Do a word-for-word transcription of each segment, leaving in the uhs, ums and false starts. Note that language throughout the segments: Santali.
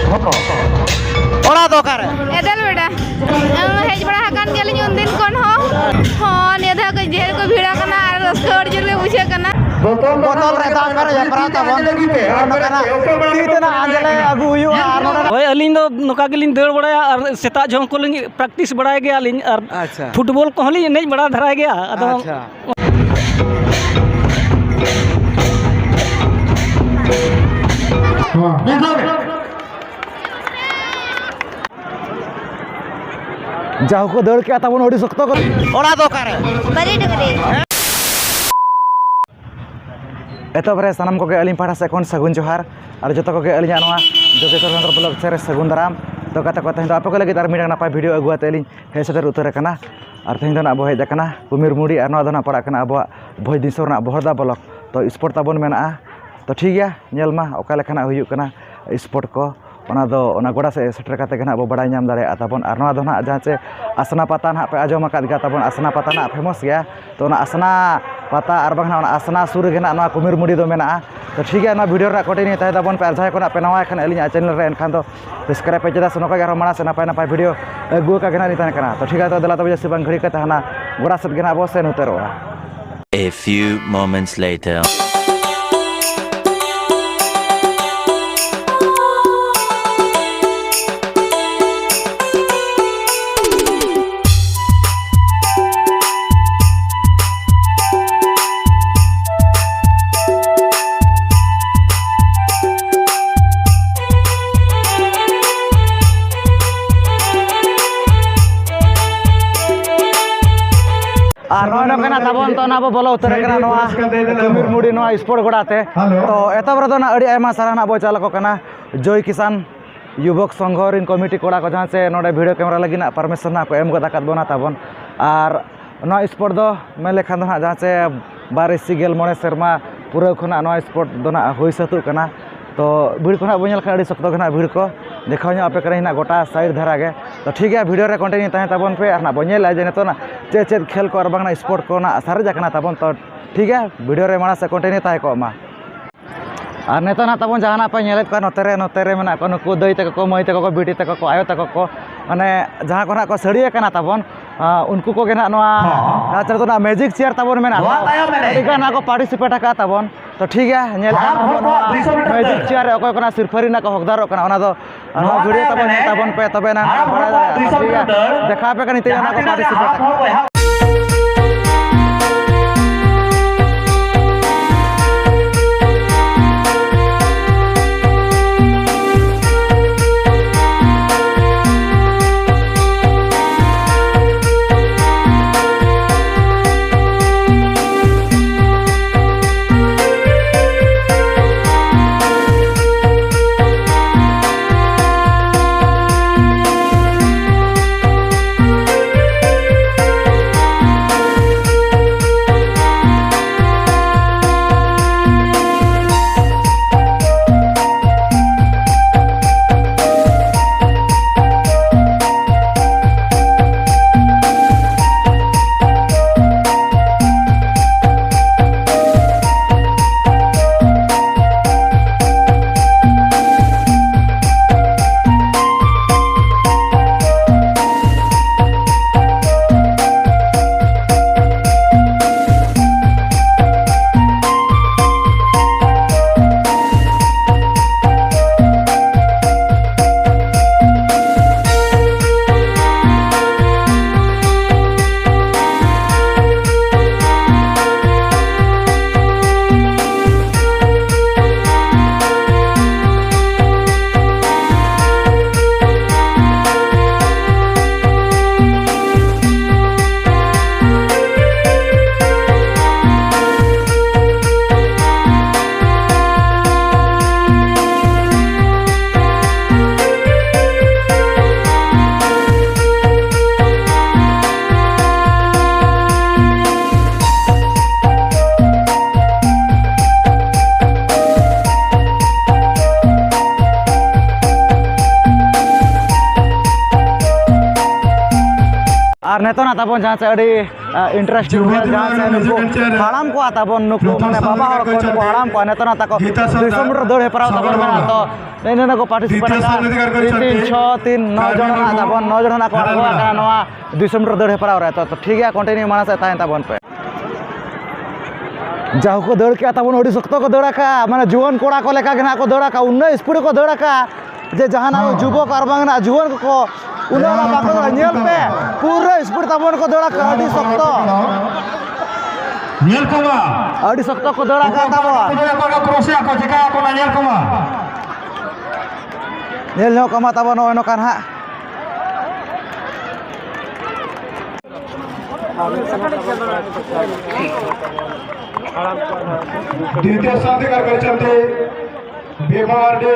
ᱚᱲᱟᱜ ᱫᱚ ᱚᱠᱟᱨᱮ? ᱮᱫᱮᱞ ᱵᱮᱰᱟ᱾ ᱦᱮᱡ ᱵᱟᱲᱟ ᱟᱠᱟᱱ ᱜᱮᱭᱟᱞᱤᱧ ᱩᱱᱫᱤᱱ ᱠᱷᱚᱱ ᱦᱚᱸ᱾ ᱦᱚᱸ, ᱱᱤᱭᱟᱹ ᱫᱷᱟᱣ ᱠᱟᱹᱡ ᱰᱷᱮᱨ ᱠᱚ ᱵᱷᱤᱲ ᱟᱠᱟᱱᱟ ᱟᱨ ᱨᱟᱹᱥᱠᱟᱹ ᱟᱹᱰᱤ ᱡᱳᱨ ᱜᱮ ᱵᱩᱡᱷᱟᱹᱜ ᱠᱟᱱᱟ᱾ ᱵᱚᱛᱚᱞ ᱨᱮ ᱫᱟᱜ ᱯᱮᱨᱮᱡ ᱦᱮᱯᱨᱟᱣ ᱛᱟᱵᱚᱱ᱾ ᱟᱨ ᱱᱚᱝᱠᱟᱱᱟᱜ ᱛᱤ ᱛᱮᱱᱟᱜ ᱟᱸᱡᱽᱞᱮ ᱟᱹᱜᱩ ᱦᱩᱭᱩᱜᱼᱟ᱾ ᱟᱨ ᱱᱚᱰᱮ ᱦᱳᱭ, ᱟᱹᱞᱤᱧ ᱫᱚ ᱱᱚᱝᱠᱟ ᱜᱮᱞᱤᱧ ᱫᱟᱹᱲ ᱵᱟᱲᱟᱭᱟ ᱟᱨ ᱥᱮᱛᱟᱜ ᱡᱚᱠᱷᱚᱱ ᱠᱷᱚᱱ ᱞᱤᱧ practice ᱵᱟᱲᱟᱭ ᱜᱮᱭᱟᱞᱤᱧ᱾ ᱟᱨ ᱟᱪᱪᱷᱟ᱾ ᱯᱷᱩᱴᱵᱚᱞ ᱠᱚᱦᱚᱸ ᱞᱤᱧ ᱮᱱᱮᱡ ᱵᱟᱲᱟ ᱫᱷᱟᱨᱟᱭ ᱜᱮᱭᱟ᱾ ᱟᱫᱚ ᱟᱪᱪᱷᱟ᱾ ᱡᱟᱦᱳ ᱠᱚ ᱫᱟᱹᱲ ᱠᱮᱜᱼᱟ ᱛᱟᱵᱚᱱ ᱟᱹᱰᱤ ᱥᱚᱠᱛᱚ ᱠᱚ᱾ ᱚᱲᱟᱜ ᱫᱚ ᱚᱠᱟᱨᱮ? ᱵᱟᱹᱞᱤ ᱰᱩᱝᱨᱤ᱾ ᱮᱛᱚᱦᱚᱵ ᱨᱮ ᱥᱟᱱᱟᱢ ᱠᱚᱜᱮ ᱟᱹᱞᱤᱧ ᱯᱟᱦᱴᱟ ᱥᱮᱫ ᱠᱷᱚᱱ ᱥᱟᱹᱜᱩᱱ ᱡᱚᱦᱟᱨ᱾ ᱟᱨ ᱡᱚᱛᱚ ᱠᱚᱜᱮ ᱟᱹᱞᱤᱧᱟᱜ ᱱᱚᱣᱟ ᱡᱳᱜᱮᱥᱣᱚᱨ ᱪᱚᱸᱫᱽᱨᱚ vlog ᱥᱮ ᱨᱮ ᱥᱟᱹᱜᱩᱱ ᱫᱟᱨᱟᱢ᱾ ᱛᱚ ᱜᱟᱛᱮ ᱠᱚ, ᱛᱮᱦᱮᱧ ᱫᱚ ᱟᱯᱮ ᱠᱚ ᱞᱟᱹᱜᱤᱫ ᱟᱨ ᱢᱤᱫᱴᱟᱝ ᱱᱟᱯᱟᱭ video ᱟᱹᱜᱩ ᱟᱛᱮ ᱞᱤᱧ ᱦᱮᱡ ᱥᱮᱴᱮᱨ ᱩᱛᱟᱹᱨ ᱟᱠᱟᱱᱟ᱾ ᱟᱨ ᱛᱮᱦᱮᱧ ᱫᱚ ᱱᱟᱜ ᱵᱚ ᱦᱮᱡ ᱟᱠᱟᱱᱟ ᱠᱩᱢᱤᱨ ᱢᱩᱲᱤ, ᱟᱨ ᱱᱚᱣᱟ ᱫᱚ ᱱᱟᱜ ᱯᱟᱲᱟᱜ ᱠᱟᱱᱟ ᱟᱵᱚᱣᱟᱜ ᱵᱷᱚᱸᱡᱽ ᱫᱤᱥᱚᱢ ᱨᱮᱱᱟᱜ ᱵᱚᱦᱚᱲᱫᱟ block᱾ ᱛᱚ sport ᱛᱟᱵᱚᱱ ᱢᱮᱱᱟᱜᱼᱟ᱾ ᱛᱚ ᱴᱷᱤᱠ ᱜᱮᱭᱟ, ᱧᱮᱞ ᱢᱟ ᱚᱠᱟ ᱞᱮᱠᱟᱱᱟᱜ ᱦᱩᱭᱩᱜ ᱠᱟᱱᱟ sport ᱠᱚ᱾ ᱚᱱᱟ ᱫᱚ ᱚᱱᱟ ᱜᱚᱰᱟ ᱥᱮᱫ ᱥᱮᱴᱮᱨ ᱠᱟᱛᱮ ᱜᱮ ᱱᱟᱜ ᱵᱚ ᱵᱟᱲᱟᱭ ᱧᱟᱢ ᱫᱟᱲᱮᱭᱟᱜᱼᱟ ᱛᱟᱵᱚᱱ᱾ ᱟᱨ ᱱᱚᱣᱟ ᱫᱚ ᱱᱟᱜ ᱡᱟᱦᱟᱸ ᱪᱮ ᱟᱥᱱᱟ ᱯᱟᱛᱟ ᱱᱟᱜ ᱯᱮ ᱟᱸᱡᱚᱢ ᱟᱠᱟᱫ ᱜᱮᱭᱟ ᱛᱟᱵᱚᱱ, ᱟᱥᱱᱟ ᱯᱟᱛᱟ ᱱᱟᱜ famous ᱜᱮᱭᱟ᱾ ᱛᱚ ᱚᱱᱟ ᱟᱥᱱᱟ ᱯᱟᱛᱟ ᱟᱨ ᱵᱟᱝ ᱱᱟᱜ ᱚᱱᱟ ᱟᱥᱱᱟ ᱥᱩᱨ ᱨᱮᱜᱮ ᱱᱟᱜ ᱱᱚᱣᱟ ᱠᱩᱢᱤᱨ ᱢᱩᱲᱤ ᱫᱚ ᱢᱮᱱᱟᱜᱼᱟ᱾ ᱛᱚ ᱴᱷᱤᱠ ᱜᱮᱭᱟ, ᱱᱚᱣᱟ video ᱨᱮᱱᱟᱜ continue ᱛᱟᱦᱮᱸ ᱛᱟᱵᱚᱱ ᱯᱮ᱾ ᱟᱨ ᱡᱟᱦᱟᱸᱭ ᱠᱚ ᱱᱟᱜ ᱯᱮ ᱱᱟᱣᱟ ᱠᱷᱟᱱ ᱟᱹᱞᱤᱧᱟᱜ channel ᱨᱮ, ᱮᱱᱠᱷᱟᱱ ᱫᱚ subscribe ᱯᱮ, ᱪᱮᱫᱟᱜ ᱥᱮ ᱱᱚᱝᱠᱟ ᱜᱮ ᱟᱨᱦᱚᱸ ᱢᱟᱲᱟᱝ ᱥᱮᱫ ᱱᱟᱯᱟᱭ ᱱᱟᱯᱟᱭ video ᱟᱹᱜᱩ ᱟᱠᱟ ᱜᱮ ᱱᱟᱜ ᱞᱤᱧ ᱛᱟᱦᱮᱱ ᱠᱟᱱᱟ᱾ ᱛᱚ ᱴᱷᱤᱠ ᱜᱮᱭᱟ, ᱛᱚ ᱫᱮᱞᱟ ᱛᱚᱵᱮ ᱡᱟᱹᱥᱛᱤ ᱵᱟᱝ ᱜᱷᱟᱹᱲᱤ ᱠᱟᱛᱮ ᱦᱟᱱᱟ ᱜᱚᱰᱟ ᱥᱮᱫ ᱜᱮ ᱱᱟᱜ ᱵᱚ ᱥᱮᱱ ᱩᱛᱟᱹᱨᱚᱜᱼᱟ᱾ A few moments later. ᱟᱨ ᱱᱚᱜᱼᱚᱭ ᱱᱚᱝᱠᱟᱱᱟᱜ ᱛᱟᱵᱚᱱ, ᱛᱚ ᱱᱟᱜ ᱵᱚ ᱵᱚᱞᱚ ᱩᱛᱟᱹᱨ ᱠᱟᱱᱟ ᱱᱚᱣᱟ ᱠᱩᱢᱤᱨ ᱢᱩᱲᱤ ᱱᱚᱣᱟ sport ᱜᱚᱰᱟ ᱛᱮ᱾ ᱛᱚ ᱮᱛᱚᱦᱚᱵ ᱨᱮᱫᱚ ᱱᱟᱜ ᱟᱹᱰᱤ ᱟᱭᱢᱟ ᱥᱟᱨᱦᱟᱣ ᱱᱟᱜ ᱵᱚ ᱪᱟᱞ ᱟᱠᱚ ᱠᱟᱱᱟ ᱡᱚᱭ ᱠᱤᱥᱟᱱ ᱭᱩᱵᱚᱠ ᱥᱚᱝᱜᱷᱚ ᱨᱤᱱ committee ᱠᱚᱲᱟ ᱠᱚ, ᱡᱟᱦᱟᱸ ᱪᱮ ᱱᱚᱰᱮ video camera ᱞᱟᱹᱜᱤᱫ ᱱᱟᱜ permission ᱱᱟᱜ ᱠᱚ ᱮᱢ ᱜᱚᱫ ᱟᱠᱟᱫ ᱵᱚᱱᱟ ᱛᱟᱵᱚᱱ᱾ ᱟᱨ ᱱᱚᱣᱟ sport ᱫᱚ ᱢᱮᱱ ᱞᱮᱠᱷᱟᱱ ᱫᱚ ᱱᱟᱜ ᱡᱟᱦᱟᱸ ᱪᱮ ᱵᱟᱨ ᱤᱥᱤ ᱜᱮᱞ ᱢᱚᱬᱮ ᱥᱮᱨᱢᱟ ᱯᱩᱨᱟᱹᱣ ᱠᱷᱚᱱᱟᱜ ᱱᱚᱣᱟ sport ᱫᱚ ᱱᱟᱜ ᱦᱩᱭ ᱥᱟᱹᱛᱚᱜ ᱠᱟᱱᱟ᱾ ᱛᱚ ᱵᱷᱤᱲ ᱠᱚ ᱱᱟᱜ ᱵᱚᱱ ᱧᱮᱞ ᱠᱷᱟᱱ ᱟᱹᱰᱤ ᱥᱚᱠᱛᱚ ᱜᱮ ᱱᱟᱜ ᱵᱷᱤᱲ ᱠᱚ ᱫᱮᱠᱷᱟᱣ ᱧᱚᱜ ᱟᱯᱮ ᱠᱟᱹᱱᱟᱹᱧ ᱱᱟᱜ ᱜᱚᱴᱟ side ᱫᱷᱟᱨᱟ ᱜᱮ᱾ ᱛᱚ ᱴᱷᱤᱠ ᱜᱮᱭᱟ, video ᱨᱮ continue ᱛᱟᱦᱮᱸ ᱛᱟᱵᱚᱱ ᱯᱮ, ᱟᱨ ᱱᱟᱜ ᱵᱚᱱ ᱧᱮᱞᱟ ᱡᱮ ᱱᱤᱛᱚᱜ ᱱᱟᱜ ᱪᱮᱫ ᱪᱮᱫ ᱠᱷᱮᱞ ᱠᱚ ᱟᱨ ᱵᱟᱝ ᱱᱟᱜ sport ᱠᱚ ᱱᱟᱜ ᱥᱟᱨᱮᱡ ᱟᱠᱟᱱᱟ ᱛᱟᱵᱚᱱ᱾ ᱛᱚ ᱴᱷᱤᱠ ᱜᱮᱭᱟ, video ᱨᱮ ᱢᱟᱲᱟᱝ ᱥᱮᱫ continue ᱛᱟᱦᱮᱸ ᱠᱚᱜ ᱢᱟ᱾ ᱟᱨ ᱱᱮᱛᱟᱨ ᱱᱟᱜ ᱛᱟᱵᱚᱱ ᱡᱟᱦᱟᱱᱟᱜ ᱯᱮ ᱧᱮᱞᱮᱫ ᱠᱚᱣᱟ, ᱱᱚᱛᱮ ᱨᱮ, ᱱᱚᱛᱮ ᱨᱮ ᱢᱮᱱᱟᱜ ᱠᱚᱣᱟ ᱱᱩᱠᱩ ᱫᱟᱹᱭ ᱛᱟᱠᱚ ᱠᱚ, ᱢᱟᱹᱭ ᱛᱟᱠᱚ ᱠᱚ, ᱵᱤᱴᱤ ᱛᱟᱠᱚ ᱠᱚ, ᱟᱭᱳ ᱛᱟᱠᱚ ᱠᱚ, ᱢᱟᱱᱮ ᱡᱟᱦᱟᱸ ᱠᱚ ᱱᱟᱜ ᱠᱚ ᱥᱟᱹᱲᱤ ᱟᱠᱟᱱᱟ ᱛᱟᱵᱚᱱ, ᱟᱸ, ᱩᱱᱠᱩ ᱠᱚᱜᱮ ᱱᱟᱜ ᱱᱚᱣᱟ ᱦᱚᱸ᱾ ᱪᱮᱫ ᱱᱚᱣᱟ ᱢᱮᱡᱤᱠ ᱪᱮᱭᱟᱨ ᱛᱟᱵᱚᱱ ᱢᱮᱱᱟᱜᱼᱟ, ᱱᱚᱣᱟ ᱛᱟᱭᱚᱢ ᱮᱱᱮᱡ᱾ ᱟᱹᱰᱤ ᱜᱟᱱ ᱱᱟᱜ ᱠᱚ ᱯᱟᱨᱴᱤᱥᱤᱯᱮᱴ ᱟᱠᱟᱫ ᱛᱟᱵᱚᱱ᱾ ᱛᱚ ᱴᱷᱤᱠ ᱜᱮᱭᱟ, ᱧᱮᱞ ᱦᱟᱲᱟᱢ ᱦᱚᱲ ᱠᱚᱣᱟᱜ ᱫᱩᱭᱥᱚ ᱢᱤᱴᱟᱨ ᱢᱮᱡᱤᱠ ᱫᱟᱹᱲ᱾ ᱪᱮᱭᱟᱨ ᱨᱮ ᱚᱠᱚᱭ ᱠᱚ ᱱᱟᱜ ᱥᱤᱨᱯᱟᱹ ᱨᱮᱱᱟᱜ ᱠᱚ ᱦᱚᱠᱫᱟᱨᱚᱜ ᱠᱟᱱᱟ, ᱚᱱᱟ ᱫᱚ ᱱᱚᱣᱟ ᱱᱚᱣᱟ ᱵᱷᱤᱰᱤᱭᱳ ᱛᱟᱭᱚᱢ ᱛᱟᱵᱚᱱ ᱧᱮᱞ ᱮᱱᱮᱡ᱾ ᱛᱟᱵᱚᱱ ᱯᱮ, ᱛᱚᱵᱮ ᱮᱱᱟᱝ ᱦᱟᱲᱟᱢ ᱦᱚᱲ ᱵᱟᱲᱟᱭ ᱠᱚᱣᱟᱜ ᱫᱟᱲᱮᱭᱟᱜᱼᱟ᱾ ᱫᱩᱭᱥᱚ ᱴᱷᱤᱠ ᱜᱮᱭᱟ, ᱢᱤᱴᱟᱨ ᱫᱟᱹᱲ᱾ ᱫᱮᱠᱷᱟᱣ ᱟᱯᱮ ᱠᱟᱱᱟ ᱱᱤᱛᱚᱜ ᱡᱟᱦᱟᱸ ᱚᱱᱟ ᱠᱚ ᱛᱤᱱᱟᱹᱜ ᱜᱮ ᱯᱟᱨᱴᱤᱥᱤᱯᱮᱴ ᱦᱟᱲᱟᱢ ᱟᱠᱟᱱᱟ᱾ ᱦᱚᱲ ᱵᱚᱭᱦᱟ ᱱᱤᱛᱚᱜ ᱱᱟᱜ ᱛᱟᱵᱚᱱ ᱡᱟᱦᱟᱸ ᱥᱮ ᱟᱹᱰᱤ ᱤᱱᱴᱟᱨᱮᱥᱴ ᱡᱩᱣᱟᱹ ᱡᱟᱦᱟᱸ ᱥᱮ ᱱᱩᱠᱩ ᱦᱟᱲᱟᱢ ᱠᱚᱣᱟᱜ ᱛᱟᱵᱚᱱ, ᱱᱩᱠᱩ ᱢᱟᱱᱮ ᱵᱟᱵᱟ ᱦᱚᱲ ᱠᱚ, ᱱᱩᱠᱩ ᱦᱟᱲᱟᱢ ᱠᱚᱣᱟᱜ ᱱᱤᱛᱚᱜ ᱱᱟᱜ ᱛᱟᱠᱚ ᱫᱩᱭᱥᱚ ᱢᱤᱴᱟᱨ ᱫᱟᱹᱲ ᱦᱮᱯᱨᱟᱣ ᱛᱟᱵᱚᱱ ᱢᱮᱱᱟᱜᱼᱟ᱾ ᱛᱚ ᱱᱤᱭᱟᱹ ᱱᱚᱰᱮ ᱠᱚ ᱯᱟᱨᱴᱤᱥᱤᱯᱮᱴ ᱟᱠᱟᱫ ᱛᱤᱱ ᱛᱤᱱ ᱪᱷᱚ ᱛᱤᱱ ᱱᱚ ᱡᱚᱱ ᱱᱟᱜ ᱛᱟᱵᱚᱱ, ᱱᱚ ᱡᱚᱱ ᱱᱟᱜ ᱠᱚ ᱟᱬᱜᱚ ᱟᱠᱟᱱᱟ ᱱᱚᱣᱟ ᱫᱩᱭᱥᱚ ᱢᱤᱴᱟᱨ ᱫᱟᱹᱲ ᱦᱮᱯᱨᱟᱣ ᱨᱮ᱾ ᱛᱚ ᱛᱚ ᱴᱷᱤᱠ ᱜᱮᱭᱟ, ᱠᱚᱱᱴᱤᱱᱤᱭᱩ ᱢᱟᱲᱟᱝ ᱥᱮᱫ ᱛᱟᱦᱮᱱ ᱛᱟᱵᱚᱱ ᱯᱮ᱾ ᱡᱟᱦᱳ ᱠᱚ ᱫᱟᱹᱲ ᱠᱮᱜᱼᱟ ᱛᱟᱵᱚᱱ, ᱟᱹᱰᱤ ᱥᱚᱠᱛᱚ ᱠᱚ ᱫᱟᱹᱲ ᱟᱠᱟᱜᱼᱟ, ᱢᱟᱱᱮ ᱡᱩᱣᱟᱹᱱ ᱠᱚᱲᱟ ᱠᱚ ᱞᱮᱠᱟ ᱜᱮ ᱱᱟᱜ ᱠᱚ ᱫᱟᱹᱲ ᱟᱠᱟᱜᱼᱟ, ᱩᱱᱟᱹᱜ ᱥᱯᱤᱰ ᱠᱚ ᱫᱟᱹᱲ ᱟᱠᱟᱜᱼᱟ ᱡᱮ ᱡᱟᱦᱟᱱᱟᱜ ᱡᱩᱵᱚᱠ ᱟᱨ ᱵᱟᱝ ᱱᱟᱜ ᱡᱩᱣᱟᱹᱱ ᱠᱚᱠᱚ ᱩᱱᱟᱹᱜ ᱚᱱᱟ ᱵᱟᱠᱚ ᱫᱟᱹᱲᱟ᱾ ᱧᱮᱞ ᱯᱮ, ᱯᱩᱨᱟᱹ ᱥᱯᱤᱰ ᱛᱟᱵᱚᱱ ᱠᱚ ᱫᱟᱹᱲ ᱟᱠᱟᱜᱼᱟ, ᱟᱹᱰᱤ ᱥᱚᱠᱛᱚ, ᱧᱮᱞ ᱠᱚᱢᱟ᱾ ᱟᱹᱰᱤ ᱥᱚᱠᱛᱚ ᱠᱚ ᱫᱟᱹᱲ ᱟᱠᱟᱜᱼᱟ ᱛᱟᱵᱚᱱ᱾ ᱚᱠᱚᱭ ᱠᱚ ᱠᱨᱚᱥᱮᱜᱼᱟ ᱠᱚ, ᱪᱤᱠᱟᱹᱭᱟ ᱠᱚ, ᱚᱱᱟ ᱧᱮᱞ ᱠᱚᱢᱟ᱾ ᱧᱮᱞ ᱧᱚᱜ ᱠᱚᱢᱟ ᱛᱟᱵᱚᱱ ᱱᱚᱜᱼᱚᱭ ᱱᱚᱝᱠᱟ ᱱᱟᱦᱟᱜ᱾ ଦ୍ୱିତୀୟ ସ୍ଥାନ ଅଧିକାର କରିଛନ୍ତି ଭୀମ ମାର୍ଡି,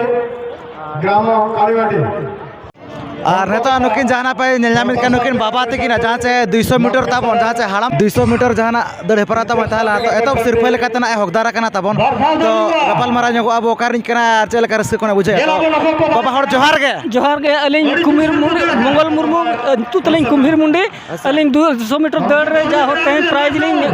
ଗ୍ରାମ କାଳିମାଟି। ᱟᱨ ᱱᱤᱛᱚᱜ ᱱᱩᱠᱤᱱ ᱡᱟᱦᱟᱱᱟᱜ ᱯᱮ ᱧᱮᱞ ᱧᱟᱢᱮᱫ ᱠᱟᱱ ᱱᱩᱠᱤᱱ ᱵᱟᱵᱟ ᱛᱟᱹᱠᱤᱱᱟᱜ ᱡᱟᱦᱟᱸ ᱪᱮ ᱫᱩᱭᱥᱚ ᱢᱤᱴᱟᱨ ᱛᱟᱵᱚᱱ, ᱡᱟᱦᱟᱸ ᱪᱮ ᱦᱟᱲᱟᱢ ᱫᱩᱭᱥᱚ ᱢᱤᱴᱟᱨ ᱡᱟᱦᱟᱱᱟᱜ ᱫᱟᱹᱲ ᱦᱮᱯᱨᱟᱣ ᱛᱟᱵᱚᱱ ᱛᱟᱦᱮᱸ ᱞᱮᱱᱟ, ᱛᱚ ᱮᱛᱚᱦᱚᱵ ᱥᱤᱨᱯᱷᱟᱹ ᱞᱮᱠᱟᱛᱮ ᱱᱟᱜ ᱮ ᱦᱚᱠᱫᱟᱨ ᱟᱠᱟᱱᱟ ᱛᱟᱵᱚᱱ᱾ ᱛᱚ ᱜᱟᱯᱟᱞᱢᱟᱨᱟᱣ ᱧᱚᱜᱚᱜ ᱟᱵᱚ ᱚᱠᱟᱨᱮ ᱠᱟᱱᱟ ᱟᱨ ᱪᱮᱫ ᱞᱮᱠᱟ ᱨᱟᱹᱥᱠᱟᱹ ᱠᱷᱚᱱᱟᱜ ᱵᱩᱡᱷᱟᱹᱣᱮᱫᱼᱟ᱾ ᱛᱚ ᱵᱟᱵᱟ ᱦᱚᱲ ᱡᱚᱦᱟᱨ ᱜᱮ᱾ ᱡᱚᱦᱟᱨ ᱜᱮ, ᱟᱹᱞᱤᱧ ᱠᱩᱢᱤᱨ ᱢᱩᱨᱢᱩ, ᱢᱚᱝᱜᱚᱞ ᱢᱩᱨᱢᱩ, ᱧᱩᱛᱩᱢ ᱛᱟᱹᱞᱤᱧ ᱠᱩᱢᱦᱤᱨ ᱢᱩᱱᱰᱤ᱾ ᱟᱹᱞᱤᱧ ᱫᱩ ᱥᱚ ᱢᱤᱴᱟᱨ ᱫᱟᱹᱲ ᱨᱮ ᱡᱟᱭᱦᱳᱠ ᱛᱮᱦᱮᱧ ᱯᱨᱟᱭᱤᱡᱽ ᱞᱤᱧ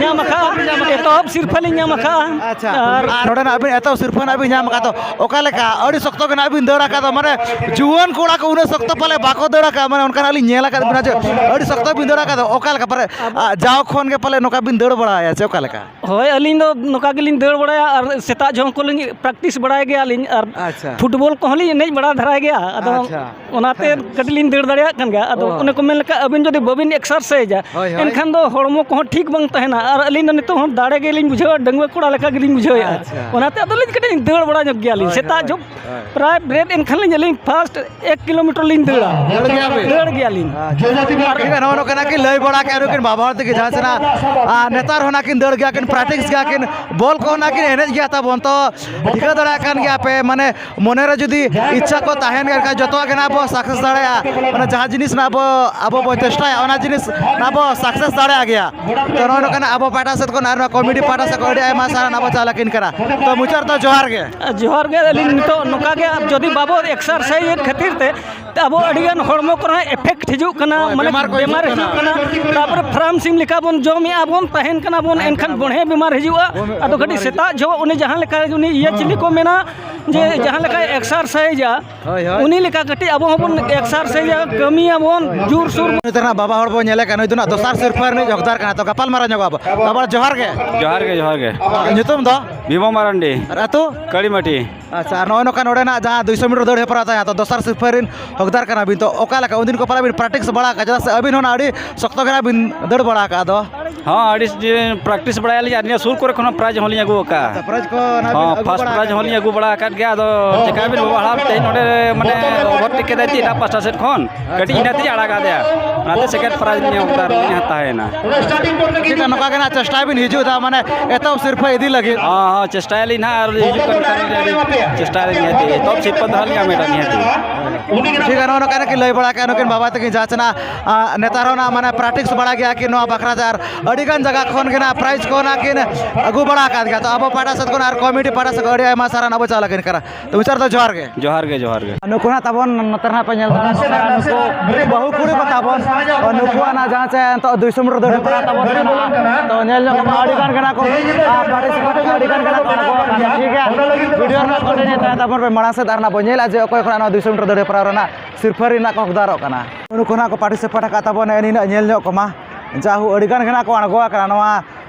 ᱧᱟᱢ ᱟᱠᱟᱫᱼᱟ, ᱮᱛᱚᱦᱚᱵ ᱥᱤᱨᱯᱷᱟᱹ ᱞᱤᱧ ᱧᱟᱢ ᱟᱠᱟᱫᱼᱟ᱾ ᱟᱪᱪᱷᱟ, ᱟᱨ ᱟᱨ ᱱᱚᱰᱮᱱᱟᱜ ᱟᱹᱵᱤᱱ ᱮᱛᱚᱦᱚᱵ ᱥᱤᱨᱯᱷᱟᱹ ᱱᱟᱜ ᱵᱤᱱ ᱧᱟᱢ ᱟᱠᱟᱫ ᱫᱚ ᱚᱠᱟ ᱞᱮᱠᱟ? ᱟᱹᱰᱤ ᱥᱚᱠᱛᱚ ᱜᱮ ᱱᱟᱜ ᱵᱤᱱ ᱫᱟᱹᱲ ᱟᱠᱟᱫ ᱫᱚ, ᱢᱟᱱᱮ ᱡᱩᱣᱟᱹᱱ ᱠᱚᱲᱟ ᱠᱚ ᱩᱱᱟᱹᱜ ᱥᱚᱠᱛᱚ ᱯᱟᱞᱮ ᱵᱟᱠᱚ ᱫᱟᱹᱲ ᱟᱠᱟᱫ, ᱢᱟᱱᱮ ᱚᱱᱠᱟᱱᱟᱜ ᱞᱤᱧ ᱧᱮᱞ ᱟᱠᱟᱫ ᱵᱤᱱᱟ ᱡᱮ ᱟᱹᱰᱤ ᱥᱚᱠᱛᱚ ᱵᱤᱱ ᱫᱟᱹᱲ ᱟᱠᱟᱫ ᱫᱚ, ᱚᱠᱟ ᱞᱮᱠᱟ ᱯᱟᱞᱮ, ᱟ, ᱡᱟᱣ ᱠᱷᱚᱱ ᱜᱮ ᱯᱟᱞᱮ ᱱᱚᱝᱠᱟ ᱵᱤᱱ ᱫᱟᱹᱲ ᱵᱟᱲᱟᱭᱟ ᱥᱮ ᱚᱠᱟ ᱞᱮᱠᱟ? ᱦᱳᱭ, ᱟᱹᱞᱤᱧ ᱫᱚ ᱱᱚᱝᱠᱟ ᱜᱮᱞᱤᱧ ᱫᱟᱹᱲ ᱵᱟᱲᱟᱭᱟ ᱟᱨ ᱥᱮᱛᱟᱜ ᱡᱚᱦᱚᱜ ᱠᱚᱞᱤᱧ ᱯᱨᱮᱠᱴᱤᱥ ᱵᱟᱲᱟᱭ ᱜᱮᱭᱟᱞᱤᱧ ᱟᱨ ᱟᱪᱪᱷᱟ᱾ ᱯᱷᱩᱴᱵᱚᱞ ᱠᱚᱦᱚᱸ ᱞᱤᱧ ᱮᱱᱮᱡ ᱵᱟᱲᱟ ᱫᱷᱟᱨᱟᱭ ᱜᱮᱭᱟ᱾ ᱟᱫᱚ ᱟᱪᱪᱷᱟ᱾ ᱚᱱᱟᱛᱮ ᱠᱟᱹᱴᱤᱡ ᱞᱤᱧ ᱫᱟᱹᱲ ᱫᱟᱲᱮᱭᱟᱜ ᱠᱟᱱ ᱜᱮᱭᱟ᱾ ᱟᱫᱚ ᱚ᱾ ᱚᱱᱮ ᱠᱚ ᱢᱮᱱ ᱞᱮᱠᱟ, ᱟᱹᱵᱤᱱ ᱡᱩᱫᱤ ᱵᱟᱹᱵᱤᱱ ᱮᱠᱥᱟᱨᱥᱟᱭᱤᱡᱟ, ᱦᱳᱭ, ᱦᱳᱭ᱾ ᱮᱱᱠᱷᱟᱱ ᱫᱚ ᱦᱚᱲᱢᱚ ᱠᱚᱦᱚᱸ ᱴᱷᱤᱠ ᱵᱟᱝ ᱛᱟᱦᱮᱱᱟ᱾ ᱟᱨ ᱟᱹᱞᱤᱧ ᱫᱚ ᱱᱤᱛᱚᱜ ᱦᱚᱸ ᱫᱟᱲᱮ ᱜᱮᱞᱤᱧ ᱵᱩᱡᱷᱟᱹᱣᱟ, ᱰᱟᱺᱜᱩᱣᱟᱹ ᱠᱚᱲᱟ ᱞᱮᱠᱟ ᱜᱮᱞᱤᱧ ᱵᱩᱡᱷᱟᱹᱣᱮᱫᱼᱟ᱾ ᱟᱪᱪᱷᱟ᱾ ᱚᱱᱟᱛᱮ ᱟᱫᱚ ᱞᱤᱧ ᱠᱟᱹᱴᱤᱡ ᱞᱤᱧ ᱫᱟᱹᱲ ᱵᱟᱲᱟ ᱧᱚᱜ ᱜᱮᱭᱟᱞᱤᱧ᱾ ᱦᱳᱭ, ᱥᱮᱛᱟᱜ ᱦᱳᱭ, ᱡᱚᱜ ᱦᱳᱭ᱾ ᱯᱨᱟᱭ ᱵᱨᱮᱠ ᱮᱱᱠᱷᱟᱱ ᱞᱤᱧ ᱟᱹᱞᱤᱧ ᱯᱷᱟᱥᱴ ᱮᱠ ᱠᱤᱞᱳᱢᱤᱴᱟᱨ ᱞᱤᱧ ᱫᱟᱹᱲᱟ᱾ ᱫᱟᱹᱲ ᱜᱮᱭᱟ ᱵᱤᱱ? ᱫᱟᱹᱲ ᱜᱮᱭᱟᱞᱤᱧ᱾ ᱟᱪᱪᱷᱟ᱾ ᱟᱨ ᱱᱚᱜᱼᱚ ᱱᱚᱝᱠᱟ ᱱᱟᱜ ᱠᱤᱱ ᱞᱟᱹᱭ ᱵᱟᱲᱟ ᱠᱮᱫᱼᱟ ᱱᱩᱠᱤᱱ ᱵᱟᱵᱟ ᱦᱚᱲ ᱛᱟᱹᱠᱤᱱ ᱡᱟᱦᱟᱸ ᱥᱮᱱᱟᱜ, ᱟᱨ ᱱᱮᱛᱟᱨ ᱦᱚᱸ ᱱᱟᱜ ᱠᱤᱱ ᱫᱟᱹᱲ ᱜᱮᱭᱟ ᱠᱤᱱ, ᱯᱨᱮᱠᱴᱤᱥ ᱜᱮᱭᱟ ᱠᱤᱱ, ᱵᱚᱞ ᱠᱚᱦᱚᱸ ᱱᱟᱜ ᱠᱤᱱ ᱮᱱᱮᱡ ᱜᱮᱭᱟ ᱛᱟᱵᱚᱱ᱾ ᱛᱚ ᱴᱷᱤᱠᱟᱹ ᱫᱟᱲᱮᱭᱟᱜ ᱠᱟᱱ ᱜᱮᱭᱟ ᱯᱮ, ᱢᱟᱱᱮ ᱢᱚᱱᱮ ᱨᱮ ᱡᱩᱫᱤ ᱤᱪᱪᱷᱟ ᱠᱚ ᱛᱟᱦᱮᱱ ᱜᱮ ᱠᱷᱟᱱ ᱡᱚᱛᱚᱣᱟᱜ ᱜᱮ ᱱᱟᱜ ᱵᱚ ᱥᱟᱠᱥᱮᱥ ᱫᱟᱲᱮᱭᱟᱜᱼᱟ᱾ ᱢᱟᱱᱮ ᱡᱟᱦᱟᱸ ᱡᱤᱱᱤᱥ ᱱᱟᱜ ᱵᱚ, ᱟᱵᱚ ᱵᱚ ᱪᱮᱥᱴᱟᱭᱟ ᱚᱱᱟ ᱡᱤᱱᱤᱥ ᱱᱟᱜ ᱵᱚ ᱥᱟᱠᱥᱮᱥ ᱫᱟᱲᱮᱭᱟᱜ ᱜᱮᱭᱟ᱾ ᱛᱚ ᱱᱚᱜᱼᱚ ᱱᱚᱝᱠᱟᱱᱟᱜ ᱟᱵᱚ ᱯᱟᱦᱴᱟ ᱥᱮᱫ ᱠᱷᱚᱱ ᱟᱨ ᱱᱚᱣᱟ ᱠᱚᱢᱤᱴᱤ ᱯᱟᱦᱴᱟ ᱥᱮᱫ ᱠᱷᱚᱱ ᱟᱹᱰᱤ ᱟᱭᱢᱟ ᱥᱟᱨᱦᱟᱣ ᱱᱟᱜ ᱵᱚ ᱪᱟᱞ ᱟᱹᱠᱤᱱ ᱠᱟᱱᱟ᱾ ᱛᱚ ᱢᱩᱪᱟᱹᱫ ᱨᱮᱫᱚ ᱡᱚᱦᱟᱨ ᱜᱮ᱾ ᱡᱚᱦᱟᱨ ᱜᱮ᱾ ᱟᱹᱞᱤᱧ ᱱᱤᱛᱚᱜ ᱱᱚᱝᱠᱟ ᱜᱮ ᱡᱩᱫᱤ ᱵᱟᱵᱚ ᱮᱠᱥᱟᱨᱥᱟᱭᱤᱡᱽ ᱮᱫ ᱠᱷᱟᱹᱛᱤᱨ ᱛᱮ ᱟᱵᱚ ᱟᱹᱰᱤ ᱜᱟᱱ ᱦᱚᱲᱢᱚ ᱠᱚᱨᱮ ᱮᱯᱷᱮᱠᱴ ᱦᱤᱡᱩᱜ ᱠᱟᱱᱟ, ᱦᱳᱭ, ᱢᱟᱱᱮ ᱵᱮᱢᱟᱨ ᱠᱚ ᱵᱮᱢᱟᱨ ᱦᱤᱡᱩᱜ ᱦᱤᱡᱩᱜ ᱠᱟᱱᱟ᱾ ᱠᱟᱱᱟ᱾ ᱛᱟᱨᱯᱚᱨᱮ ᱯᱷᱟᱨᱟᱢ ᱥᱤᱢ ᱞᱮᱠᱟ ᱵᱚᱱ ᱡᱚᱢᱮᱜᱼᱟ ᱵᱚᱱ, ᱛᱟᱦᱮᱱ ᱠᱟᱱᱟ ᱵᱚᱱ, ᱮᱱᱠᱷᱟᱱ ᱵᱚᱲᱦᱮ ᱵᱮᱢᱟᱨ ᱦᱤᱡᱩᱜᱼᱟ᱾ ᱟᱫᱚ ᱠᱟᱹᱴᱤᱡ ᱥᱮᱛᱟᱜ ᱡᱚᱦᱚᱜ ᱩᱱᱤ ᱡᱟᱦᱟᱸ ᱞᱮᱠᱟ ᱩᱱᱤ ᱤᱭᱟᱹ ᱪᱤᱞᱤ ᱠᱚ ᱢᱮᱱᱟ ᱡᱮ ᱡᱟᱦᱟᱸ ᱞᱮᱠᱟᱭ ᱮᱠᱥᱟᱨᱥᱟᱭᱤᱡᱟ, ᱦᱳᱭ, ᱦᱳᱭ᱾ ᱩᱱᱤ ᱞᱮᱠᱟ ᱠᱟᱹᱴᱤᱡ ᱟᱵᱚ ᱦᱚᱸᱵᱚᱱ ᱮᱠᱥᱟᱨᱥᱟᱭᱤᱡᱟ, ᱠᱟᱹᱢᱤᱭᱟᱵᱚᱱ ᱡᱳᱨᱥᱳᱨ᱾ ᱱᱩᱭ ᱛᱟᱨᱟ ᱵᱟᱵᱟ ᱦᱚᱲ ᱵᱚᱱ ᱧᱮᱞᱮ ᱠᱟᱱ, ᱱᱩᱭ ᱫᱚ ᱱᱟᱜ ᱫᱚᱥᱟᱨ ᱥᱤᱨᱯᱷᱟᱹ ᱨᱤᱱᱤᱡ ᱦᱚᱠᱫᱟᱨ ᱠᱟᱱᱟ᱾ ᱛᱚ ᱜᱟᱯᱟᱞ ᱢᱟᱨᱟᱣ ᱧᱚᱜᱚᱜᱼᱟ ᱵᱚ᱾ ᱵᱟᱵᱟ ᱡᱚᱦᱟᱨ ᱜᱮ᱾ ᱡᱚᱦᱟᱨ ᱜᱮ, ᱡᱚᱦᱟᱨ ᱜᱮ᱾ ᱧᱩᱛᱩᱢ ᱫᱚ? ᱵᱷᱤᱢᱚ ᱢᱟᱨᱟᱱᱰᱤ᱾ ᱟᱨ ᱟᱹᱛᱩ? ᱠᱟᱲᱤᱢᱟᱹᱴᱤ᱾ ᱟᱪᱪᱷᱟ, ᱟᱨ ᱱᱚᱜᱼᱚᱭ ᱱᱚᱝᱠᱟ ᱱᱚᱰᱮᱱᱟᱜ ᱡᱟᱦᱟᱸ ᱫᱩᱭᱥᱚ ᱢᱤᱴᱟᱨ ᱫᱟᱹᱲ ᱦᱮᱯᱨᱟᱣ ᱛᱟᱦᱮᱸ, ᱛᱚ ᱫᱚᱥᱟᱨ ᱥᱤᱨᱯᱷᱟᱹ ᱨᱤᱱ ᱦᱚᱠᱫᱟᱨ ᱠᱟᱱᱟ ᱵᱤᱱ, ᱛᱚ ᱚᱠᱟ ᱞᱮᱠᱟ ᱩᱱᱫᱤᱱ ᱠᱚ ᱯᱟᱞᱮ ᱵᱤᱱ ᱯᱨᱮᱠᱴᱤᱥ ᱵᱟᱲᱟ ᱟᱠᱟᱫᱼᱟ? ᱪᱮᱫᱟᱜ ᱥᱮ ᱟᱹᱵᱤᱱ ᱦᱚᱸ ᱱᱟᱜ ᱟᱹᱰᱤ ᱥᱚᱠᱛᱚ ᱜᱮ ᱱᱟᱜ ᱵᱤᱱ ᱫᱟᱹᱲ ᱵᱟᱲᱟ ᱟᱠᱟᱫᱼᱟ ᱫᱚ᱾ ᱦᱚᱸ, ᱟᱹᱰᱤ ᱯᱨᱮᱠᱴᱤᱥ ᱵᱟᱲᱟᱭᱟᱞᱤᱧ ᱟᱨ ᱱᱤᱭᱟᱹ ᱥᱩᱨ ᱠᱚᱨᱮ ᱠᱷᱚᱱ ᱦᱚᱸ ᱯᱨᱟᱭᱤᱡᱽ ᱦᱚᱸᱞᱤᱧ ᱟᱹᱜᱩ ᱟᱠᱟᱫᱼᱟ᱾ ᱟᱪᱪᱷᱟ, ᱯᱨᱟᱭᱤᱡᱽ ᱠᱚ ᱱᱟᱜ ᱵᱤᱱ ᱦᱚᱸ, ᱟᱹᱜᱩ ᱯᱷᱟᱥᱴ ᱵᱟᱲᱟ ᱯᱨᱟᱭᱤᱡᱽ ᱟᱠᱟᱫ ᱦᱚᱸᱞᱤᱧ ᱜᱮᱭᱟ? ᱟᱹᱜᱩ ᱵᱟᱲᱟ ᱟᱠᱟᱫ ᱜᱮᱭᱟ᱾ ᱟᱫᱚ ᱪᱮᱠᱟᱭᱟᱵᱤᱱ, ᱵᱟᱵᱟ ᱦᱟᱲᱟᱢ ᱛᱮᱦᱮᱧ ᱱᱚᱰᱮ ᱢᱟᱱᱮ ᱳᱵᱷᱟᱨᱴᱮᱠ ᱠᱮᱫᱟᱭ ᱛᱚ ᱮᱴᱟᱜ ᱯᱟᱥᱴᱟ ᱥᱮᱫ ᱠᱷᱚᱱ, ᱠᱟᱹᱴᱤᱡ ᱤᱱᱟᱹ ᱛᱮᱜᱮ ᱟᱲᱟᱜ ᱟᱫᱮᱭᱟ᱾ ᱚᱱᱟᱛᱮ ᱥᱮᱠᱮᱱᱰ ᱯᱨᱟᱭᱤᱡᱽ ᱞᱤᱧ ᱦᱟᱛᱟᱣ ᱮᱱᱟ᱾ ᱴᱷᱤᱠ ᱜᱮᱭᱟ, ᱱᱚᱝᱠᱟ ᱜᱮ ᱱᱟᱜ ᱪᱮᱥᱴᱟᱭ ᱵᱤᱱ ᱦᱤᱡᱩᱜ ᱫᱷᱟᱣ ᱢᱟᱱᱮ ᱮᱛᱚᱦᱚᱵ ᱥᱤᱨᱯᱷᱟᱹ ᱤᱫᱤ ᱞᱟᱹᱜᱤᱫ᱾ ᱦᱚᱸ, ᱦᱚᱸ, ᱪᱮᱥᱴᱟᱭᱟᱞᱤᱧ ᱱᱟᱦᱟᱜ, ᱟᱨ ᱦᱤᱡᱩᱜ ᱠᱟᱱ ᱠᱷᱟᱱ ᱟᱹᱰᱤ ᱪᱮᱥᱴᱟᱭᱟᱞᱤᱧ ᱱᱤᱦᱟᱹᱛᱤ᱾ ᱮᱛᱚᱦᱚᱵ ᱥᱤᱨᱯᱟᱹ ᱫᱚ ᱦᱟᱸᱜ ᱞᱤᱧ ᱦᱟᱢᱮᱴᱟ ᱱᱤᱦᱟᱹᱛᱤ᱾ ᱴᱷᱤᱠ ᱜᱮᱭᱟ, ᱱᱚᱜᱼᱚ ᱱᱚᱝᱠᱟ ᱜᱮ ᱞᱟᱹᱭ ᱵᱟᱲᱟ ᱠᱮᱫᱼᱟ ᱱᱩᱠᱤᱱ ᱵᱟᱵᱟ ᱛᱟᱹᱠᱤᱱ ᱡᱟᱦᱟᱸ ᱪᱮ ᱱᱟᱜ, ᱟ, ᱱᱮᱛᱟᱨ ᱦᱚᱸ ᱱᱟᱜ ᱢᱟᱱᱮ ᱯᱨᱮᱠᱴᱤᱥ ᱵᱟᱲᱟ ᱜᱮᱭᱟ ᱠᱤᱱ ᱱᱚᱣᱟ ᱵᱟᱠᱷᱨᱟ ᱛᱮ, ᱟᱨ ᱟᱹᱰᱤ ᱜᱟᱱ ᱡᱟᱭᱜᱟ ᱠᱷᱚᱱ ᱜᱮ ᱱᱟᱜ ᱯᱨᱟᱭᱤᱡᱽ ᱠᱚ ᱱᱟᱜ ᱠᱤᱱ ᱟᱹᱜᱩ ᱵᱟᱲᱟ ᱟᱠᱟᱫ ᱜᱮᱭᱟ᱾ ᱛᱚ ᱟᱵᱚ ᱯᱟᱦᱴᱟ ᱥᱮᱫ ᱠᱷᱚᱱ ᱟᱨ ᱠᱚᱢᱤᱴᱤ ᱯᱟᱦᱴᱟ ᱥᱮᱫ ᱠᱷᱚᱱ ᱟᱹᱰᱤ ᱟᱭᱢᱟ ᱥᱟᱨᱦᱟᱣ ᱱᱟᱜ ᱵᱚ ᱪᱟᱞ ᱟᱹᱠᱤᱱ ᱠᱟᱱᱟ᱾ ᱛᱚ ᱢᱤᱥᱴᱟᱨ ᱫᱚ ᱡᱚᱦᱟᱨ ᱜᱮ᱾ ᱡᱚᱦᱟᱨ ᱜᱮ, ᱡᱚᱦᱟᱨ ᱜᱮ᱾ ᱱᱩᱠᱩ ᱱᱟᱜ ᱛᱟᱵᱚᱱ ᱱᱚᱛᱮ ᱨᱮ ᱱᱟᱜ ᱯᱮ ᱧᱮᱞ ᱫᱟᱲᱮᱭᱟᱜ ᱠᱟᱱᱟ, ᱱᱩᱠᱩ ᱵᱟᱹᱦᱩ ᱠᱩᱲᱤ ᱠᱚ ᱛᱟᱵᱚᱱ, ᱱᱩᱠᱩᱣᱟᱜ ᱱᱟᱜ ᱡᱟᱦᱟᱸ ᱪᱮ ᱱᱤᱛᱚᱜ ᱫᱩᱭᱥᱚ ᱢᱤᱴᱟᱨ ᱫᱟᱹᱲ ᱦᱮᱯᱨᱟᱣ ᱛᱟᱵᱚᱱ ᱢᱮᱱᱟᱜᱼᱟ᱾ ᱛᱚ ᱧᱮᱞ ᱧᱚᱜ ᱠᱟᱱᱟ ᱟᱹᱰᱤ ᱜᱟᱱ ᱠᱟᱱᱟ ᱠᱚ, ᱟᱨ ᱯᱟᱨᱴᱤᱥᱤᱯᱮᱴ ᱠᱚ ᱟᱹᱰᱤ ᱜᱟᱱ ᱠᱟᱱᱟ ᱠᱚ ᱟᱬᱜᱚ ᱟᱠᱟᱱᱟ᱾ ᱴᱷᱤᱠ ᱜᱮᱭᱟ, ᱵᱷᱤᱰᱤᱭᱳ ᱨᱮᱱᱟᱜ ᱠᱚᱱᱴᱤᱱᱤᱭᱩ ᱛᱟᱦᱮᱸ ᱛᱟᱵᱚᱱ ᱯᱮ, ᱢᱟᱲᱟᱝ ᱥᱮᱫ ᱟᱨ ᱱᱟᱜ ᱵᱚᱱ ᱧᱮᱞᱟ ᱡᱮ ᱚᱠᱚᱭ ᱠᱷᱚᱱᱟᱜ ᱱᱚᱣᱟ ᱫᱩᱭᱥᱚ ᱢᱤᱴᱟᱨ ᱫᱟᱹᱲ ᱦᱮᱯᱨᱟᱣ ᱨᱮᱱᱟᱜ ᱥᱤᱨᱯᱷᱟᱹ ᱨᱮᱱᱟᱜ ᱠᱚ ᱦᱚᱠᱫᱟᱨᱚᱜ ᱠᱟᱱᱟ᱾ ᱱᱩᱠᱩ ᱱᱟᱜ ᱠᱚ ᱯᱟᱨᱴᱤᱥᱤᱯᱮᱴ ᱟᱠᱟᱫ ᱛᱟᱵᱚᱱᱟ, ᱮᱱ ᱦᱤᱞᱳᱜ ᱧᱮᱞ ᱧᱚᱜ ᱠᱚᱢᱟ, ᱡᱟᱦᱩ ᱟᱹᱰᱤ ᱜᱟᱱ ᱜᱮ ᱱᱟᱜ ᱠᱚ ᱟᱬᱜᱚ ᱟᱠᱟᱱᱟ ᱱᱚᱣᱟ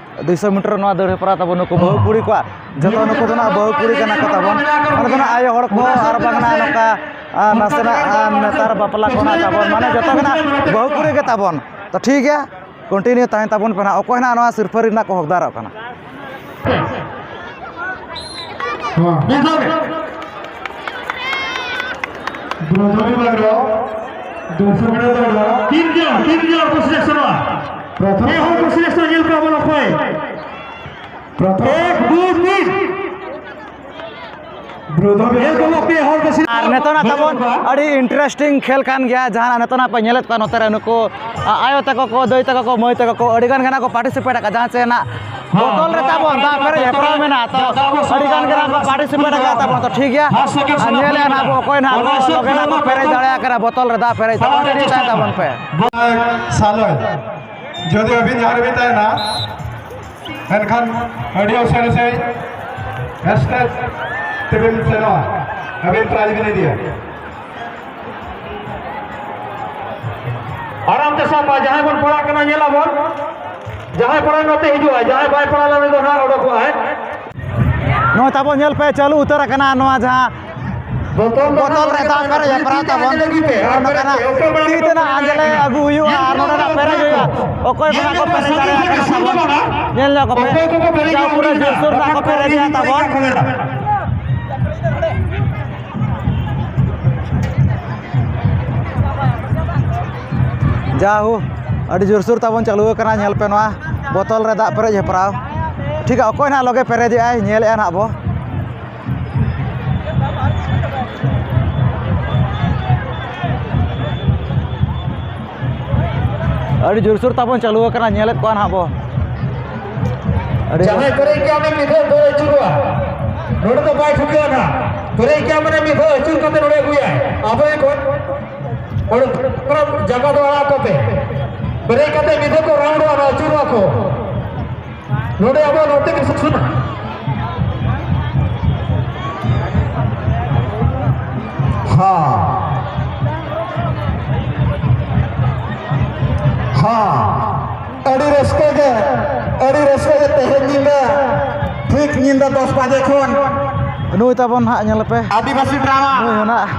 ᱫᱩᱭᱥᱚ ᱢᱤᱴᱟᱨ ᱱᱚᱣᱟ ᱫᱟᱹᱲ ᱦᱮᱯᱨᱟᱣ ᱛᱟᱵᱚᱱ ᱱᱩᱠᱩ ᱵᱟᱹᱦᱩ ᱠᱩᱲᱤ ᱠᱚᱣᱟᱜ, ᱡᱚᱛᱚ ᱱᱩᱠᱩ ᱫᱚ ᱱᱟᱜ ᱵᱟᱹᱦᱩ ᱠᱩᱲᱤ ᱠᱟᱱᱟ ᱠᱚ ᱛᱟᱵᱚᱱ᱾ ᱚᱸᱰᱮ ᱫᱚ ᱱᱟᱜ ᱟᱭᱳ ᱦᱚᱲ ᱠᱚ ᱟᱨ ᱵᱟᱝ ᱱᱟᱜ ᱱᱚᱝᱠᱟ, ᱟᱨ ᱱᱟᱥᱮᱱᱟᱜ, ᱟᱨ ᱱᱮᱛᱟᱨ ᱵᱟᱯᱞᱟ ᱠᱚ ᱱᱟᱜ ᱛᱟᱵᱚᱱ, ᱢᱟᱱᱮ ᱡᱚᱛᱚ ᱜᱮ ᱱᱟᱜ ᱵᱟᱹᱦᱩ ᱠᱩᱲᱤ ᱜᱮ ᱛᱟᱵᱚᱱ᱾ ᱛᱚ ᱴᱷᱤᱠ ᱜᱮᱭᱟ, ᱠᱚᱱᱴᱤᱱᱤᱭᱩ ᱛᱟᱦᱮᱸ ᱛᱟᱵᱚᱱ ᱯᱮ ᱱᱟᱜ, ᱚᱠᱚᱭ ᱱᱟᱜ ᱱᱚᱣᱟ ᱥᱤᱨᱯᱷᱟᱹ ᱨᱮᱱᱟᱜ ᱠᱚ ᱦᱚᱠᱫᱟᱨᱚᱜ ᱠᱟᱱᱟ᱾ ᱵᱨᱚᱡᱽ ᱵᱤᱵᱷᱟᱜᱽ ᱨᱮ ᱫᱩᱥᱚ ᱢᱤᱴᱟᱨ ᱫᱟᱹᱲ ᱨᱮ ᱛᱤᱱ ᱡᱚᱱ, ᱛᱤᱱ ᱡᱚᱱ ᱠᱚ ᱥᱤᱞᱮᱠᱥᱚᱱᱚᱜᱼᱟ᱾ ᱯᱨᱚᱛᱷᱚᱢ ᱯᱮ ᱦᱚᱲ ᱠᱚ ᱥᱤᱞᱮᱠᱥᱚᱱ, ᱧᱮᱞ ᱠᱚᱣᱟ ᱵᱚᱱ ᱚᱠᱚᱭ᱾ ᱯᱨᱚᱛᱷᱚᱢ ᱮᱠ, ᱫᱩᱭ, ᱛᱤᱱ᱾ ᱧᱮᱞ ᱠᱚᱣᱟ ᱯᱮ ᱦᱚᱲ ᱠᱚ ᱥᱤᱞᱮᱠᱥᱚᱱ᱾ ᱟᱨ ᱱᱤᱛᱚᱜ ᱱᱟᱜ ᱛᱟᱵᱚᱱ ᱟᱹᱰᱤ ᱤᱱᱴᱟᱨᱮᱥᱴᱤᱝ ᱠᱷᱮᱞ ᱠᱟᱱ ᱜᱮᱭᱟ, ᱡᱟᱦᱟᱸ ᱱᱟᱜ ᱱᱤᱛᱚᱜ ᱱᱟᱜ ᱯᱮ ᱧᱮᱞᱮᱫ ᱠᱚᱣᱟ ᱱᱚᱛᱮ ᱨᱮ ᱱᱩᱠᱩ, ᱟ, ᱟᱭᱳ ᱛᱟᱠᱚ ᱠᱚ, ᱫᱟᱹᱭ ᱛᱟᱠᱚ ᱠᱚ, ᱢᱟᱹᱭ ᱛᱟᱠᱚ ᱠᱚ ᱟᱹᱰᱤ ᱜᱟᱱ ᱜᱮ ᱱᱟᱜ ᱠᱚ ᱯᱟᱨᱴᱤᱥᱤᱯᱮᱴ ᱟᱠᱟᱫ, ᱡᱟᱦᱟᱸ ᱪᱮ ᱱᱟᱜ ᱵᱚᱛᱚᱞ ᱨᱮ ᱛᱟᱵᱚᱱ ᱫᱟᱜ ᱯᱮᱨᱮᱡ ᱦᱮᱯᱨᱟᱣ ᱢᱮᱱᱟᱜᱼᱟ, ᱛᱚ ᱟᱹᱰᱤ ᱜᱟᱱ ᱜᱮ ᱱᱟᱜ ᱠᱚ participate ᱟᱠᱟᱫ ᱛᱟᱵᱚᱱ, ᱛᱚ ᱴᱷᱤᱠ ᱜᱮᱭᱟ᱾ ᱟᱨ ᱧᱮᱞᱮᱫᱼᱟ ᱱᱟᱜ ᱵᱚ ᱚᱠᱚᱭ ᱱᱟᱜ ᱠᱚ ᱞᱚᱜᱮ ᱱᱟᱜ ᱠᱚ ᱯᱮᱨᱮᱡ ᱫᱟᱲᱮᱭᱟᱜ ᱠᱟᱱᱟ ᱵᱚᱛᱚᱞ ᱨᱮ ᱫᱟᱜ ᱯᱮᱨᱮᱡ, ᱛᱚ ᱟᱹᱰᱤ ᱛᱟᱭᱚᱢ ᱛᱟᱵᱚᱱ ᱯᱮ᱾ ᱥᱟᱞᱚᱭ, ᱡᱩᱫᱤ ᱟᱹᱵᱤᱱ ᱡᱟᱦᱟᱸ ᱨᱮᱵᱤᱱ ᱛᱟᱦᱮᱱᱟ, ᱮᱱᱠᱷᱟᱱ ᱟᱹᱰᱤ ᱩᱥᱟᱹᱨᱟ ᱥᱟᱺᱦᱤᱡ stage ᱛᱮᱵᱤᱱ ᱥᱮᱱᱚᱜᱼᱟ, ᱟᱹᱵᱤᱱ prize ᱵᱤᱱ ᱤᱫᱤᱭᱟ᱾ ᱟᱨᱟᱢ ᱛᱮ ᱥᱟᱵ ᱢᱟ, ᱡᱟᱦᱟᱸᱭ ᱵᱚᱱ ᱯᱟᱲᱟᱜ ᱠᱟᱱᱟ, ᱧᱮᱞ ᱟᱵᱚᱱ᱾ ᱡᱟᱦᱟᱸᱭ ᱯᱟᱲᱟᱜ ᱱᱚᱛᱮ ᱦᱤᱡᱩᱜᱼᱟ, ᱡᱟᱦᱟᱸᱭ ᱵᱟᱭ ᱯᱟᱲᱟᱜ ᱞᱮᱱ ᱫᱚ ᱱᱟᱦᱟᱜ ᱚᱰᱚᱠᱚᱜᱼᱟᱭ᱾ ᱱᱚᱜᱼᱚᱭ ᱛᱟᱵᱚᱱ ᱧᱮᱞ ᱯᱮ, ᱪᱟᱹᱞᱩ ᱩᱛᱟᱹᱨ ᱟᱠᱟᱱᱟ ᱱᱚᱣᱟ ᱡᱟᱦᱟᱸ ᱵᱚᱛᱚᱞ ᱨᱮ ᱫᱟᱜ ᱯᱮᱨᱮᱡ ᱦᱮᱯᱨᱟᱣ ᱛᱟᱵᱚᱱ᱾ ᱱᱚᱜᱼᱚ ᱱᱚᱝᱠᱟᱱᱟᱜ ᱛᱤ ᱛᱮᱱᱟᱜ ᱟᱸᱡᱽᱞᱮ ᱟᱹᱜᱩ ᱦᱩᱭᱩᱜᱼᱟ ᱟᱨ ᱱᱚᱰᱮᱱᱟᱜ ᱯᱮᱨᱮᱡ ᱦᱩᱭᱩᱜᱼᱟ᱾ ᱚᱠᱚᱭ ᱠᱚ ᱱᱟᱜ ᱠᱚ ᱯᱮᱨᱮᱡ ᱫᱟᱲᱮᱭᱟᱜ ᱠᱟᱱᱟ ᱛᱟᱵᱚᱱ, ᱧᱮᱞ ᱧᱚᱜ ᱠᱚᱯᱮ᱾ ᱡᱟ ᱯᱩᱨᱟᱹ ᱡᱳᱨᱥᱳᱨ ᱱᱟᱜ ᱠᱚ ᱯᱮᱨᱮᱡᱮᱜᱼᱟ ᱛᱟᱵᱚᱱ᱾ ᱡᱟᱦᱳ, ᱟᱹᱰᱤ ᱡᱳᱨᱥᱳᱨ ᱛᱟᱵᱚᱱ ᱪᱟᱹᱞᱩ ᱟᱠᱟᱱᱟ᱾ ᱧᱮᱞ ᱯᱮ ᱱᱚᱣᱟ ᱵᱚᱛᱚᱞ ᱨᱮ ᱫᱟᱜ ᱯᱮᱨᱮᱡ ᱦᱮᱯᱨᱟᱣ᱾ ᱴᱷᱤᱠ ᱜᱮᱭᱟ, ᱚᱠᱚᱭ ᱱᱟᱦᱟᱜ ᱞᱚᱜᱮ ᱯᱮᱨᱮᱡᱮᱜᱼᱟᱭ, ᱧᱮᱞᱮᱜᱼᱟ ᱱᱟᱦᱟᱜ ᱵᱚ᱾ ᱟᱹᱰᱤ ᱡᱳᱨᱥᱳᱨ ᱛᱟᱵᱚᱱ ᱪᱟᱹᱞᱩ ᱟᱠᱟᱱᱟ, ᱧᱮᱞᱮᱫ ᱠᱚᱣᱟ ᱱᱟᱦᱟᱜ ᱵᱚ᱾ ᱟᱹᱰᱤ ᱡᱟᱦᱟᱸᱭ ᱯᱮᱨᱮᱡ ᱠᱮᱜᱼᱟ, ᱩᱱᱤ ᱢᱤᱫ ᱫᱷᱟᱣ ᱫᱟᱹᱲ ᱟᱹᱪᱩᱨᱚᱜᱼᱟ᱾ ᱱᱚᱰᱮ ᱫᱚ ᱵᱟᱭ ᱴᱷᱩᱠᱟᱹᱜᱼᱟ ᱱᱟᱦᱟᱜ᱾ ᱯᱮᱨᱮᱡ ᱠᱮᱜᱼᱟ, ᱢᱟᱱᱮ ᱢᱤᱫ ᱫᱷᱟᱣ ᱟᱹᱪᱩᱨ ᱠᱟᱛᱮ ᱱᱚᱰᱮ ᱟᱹᱜᱩᱭᱟᱭ᱾ ᱟᱵᱚ ᱮᱠᱷᱚᱱ ᱚᱸᱰᱮ ᱡᱟᱭᱜᱟ ᱫᱚ ᱟᱲᱟᱜ ᱠᱚᱯᱮ᱾ ᱯᱮᱨᱮᱡ ᱠᱟᱛᱮ ᱢᱤᱫ ᱫᱷᱟᱣ ᱠᱚ round ᱚᱜᱼᱟ, ᱟᱹᱪᱩᱨᱚᱜᱼᱟ ᱠᱚ᱾ ᱱᱚᱰᱮ ᱟᱵᱚ ᱱᱚᱛᱮ ᱜᱮ ᱥᱩᱥᱩᱱᱟ᱾ ᱦᱚᱸ᱾ ᱦᱚᱸ᱾ ᱟᱹᱰᱤ ᱨᱟᱹᱥᱠᱟᱹ ᱜᱮ, ᱟᱹᱰᱤ ᱨᱟᱹᱥᱠᱟᱹ ᱜᱮ ᱛᱮᱦᱮᱧ ᱧᱤᱫᱟᱹ, ᱴᱷᱤᱠ ᱧᱤᱫᱟᱹ ᱫᱚᱥ ᱵᱟᱡᱮ ᱠᱷᱚᱱ ᱱᱩᱭ ᱛᱟᱵᱚᱱ ᱦᱟᱸᱜ ᱧᱮᱞ ᱯᱮ᱾ ᱟᱹᱫᱤᱵᱟᱹᱥᱤ drama ᱱᱩᱭ ᱦᱚᱸ ᱱᱟᱜ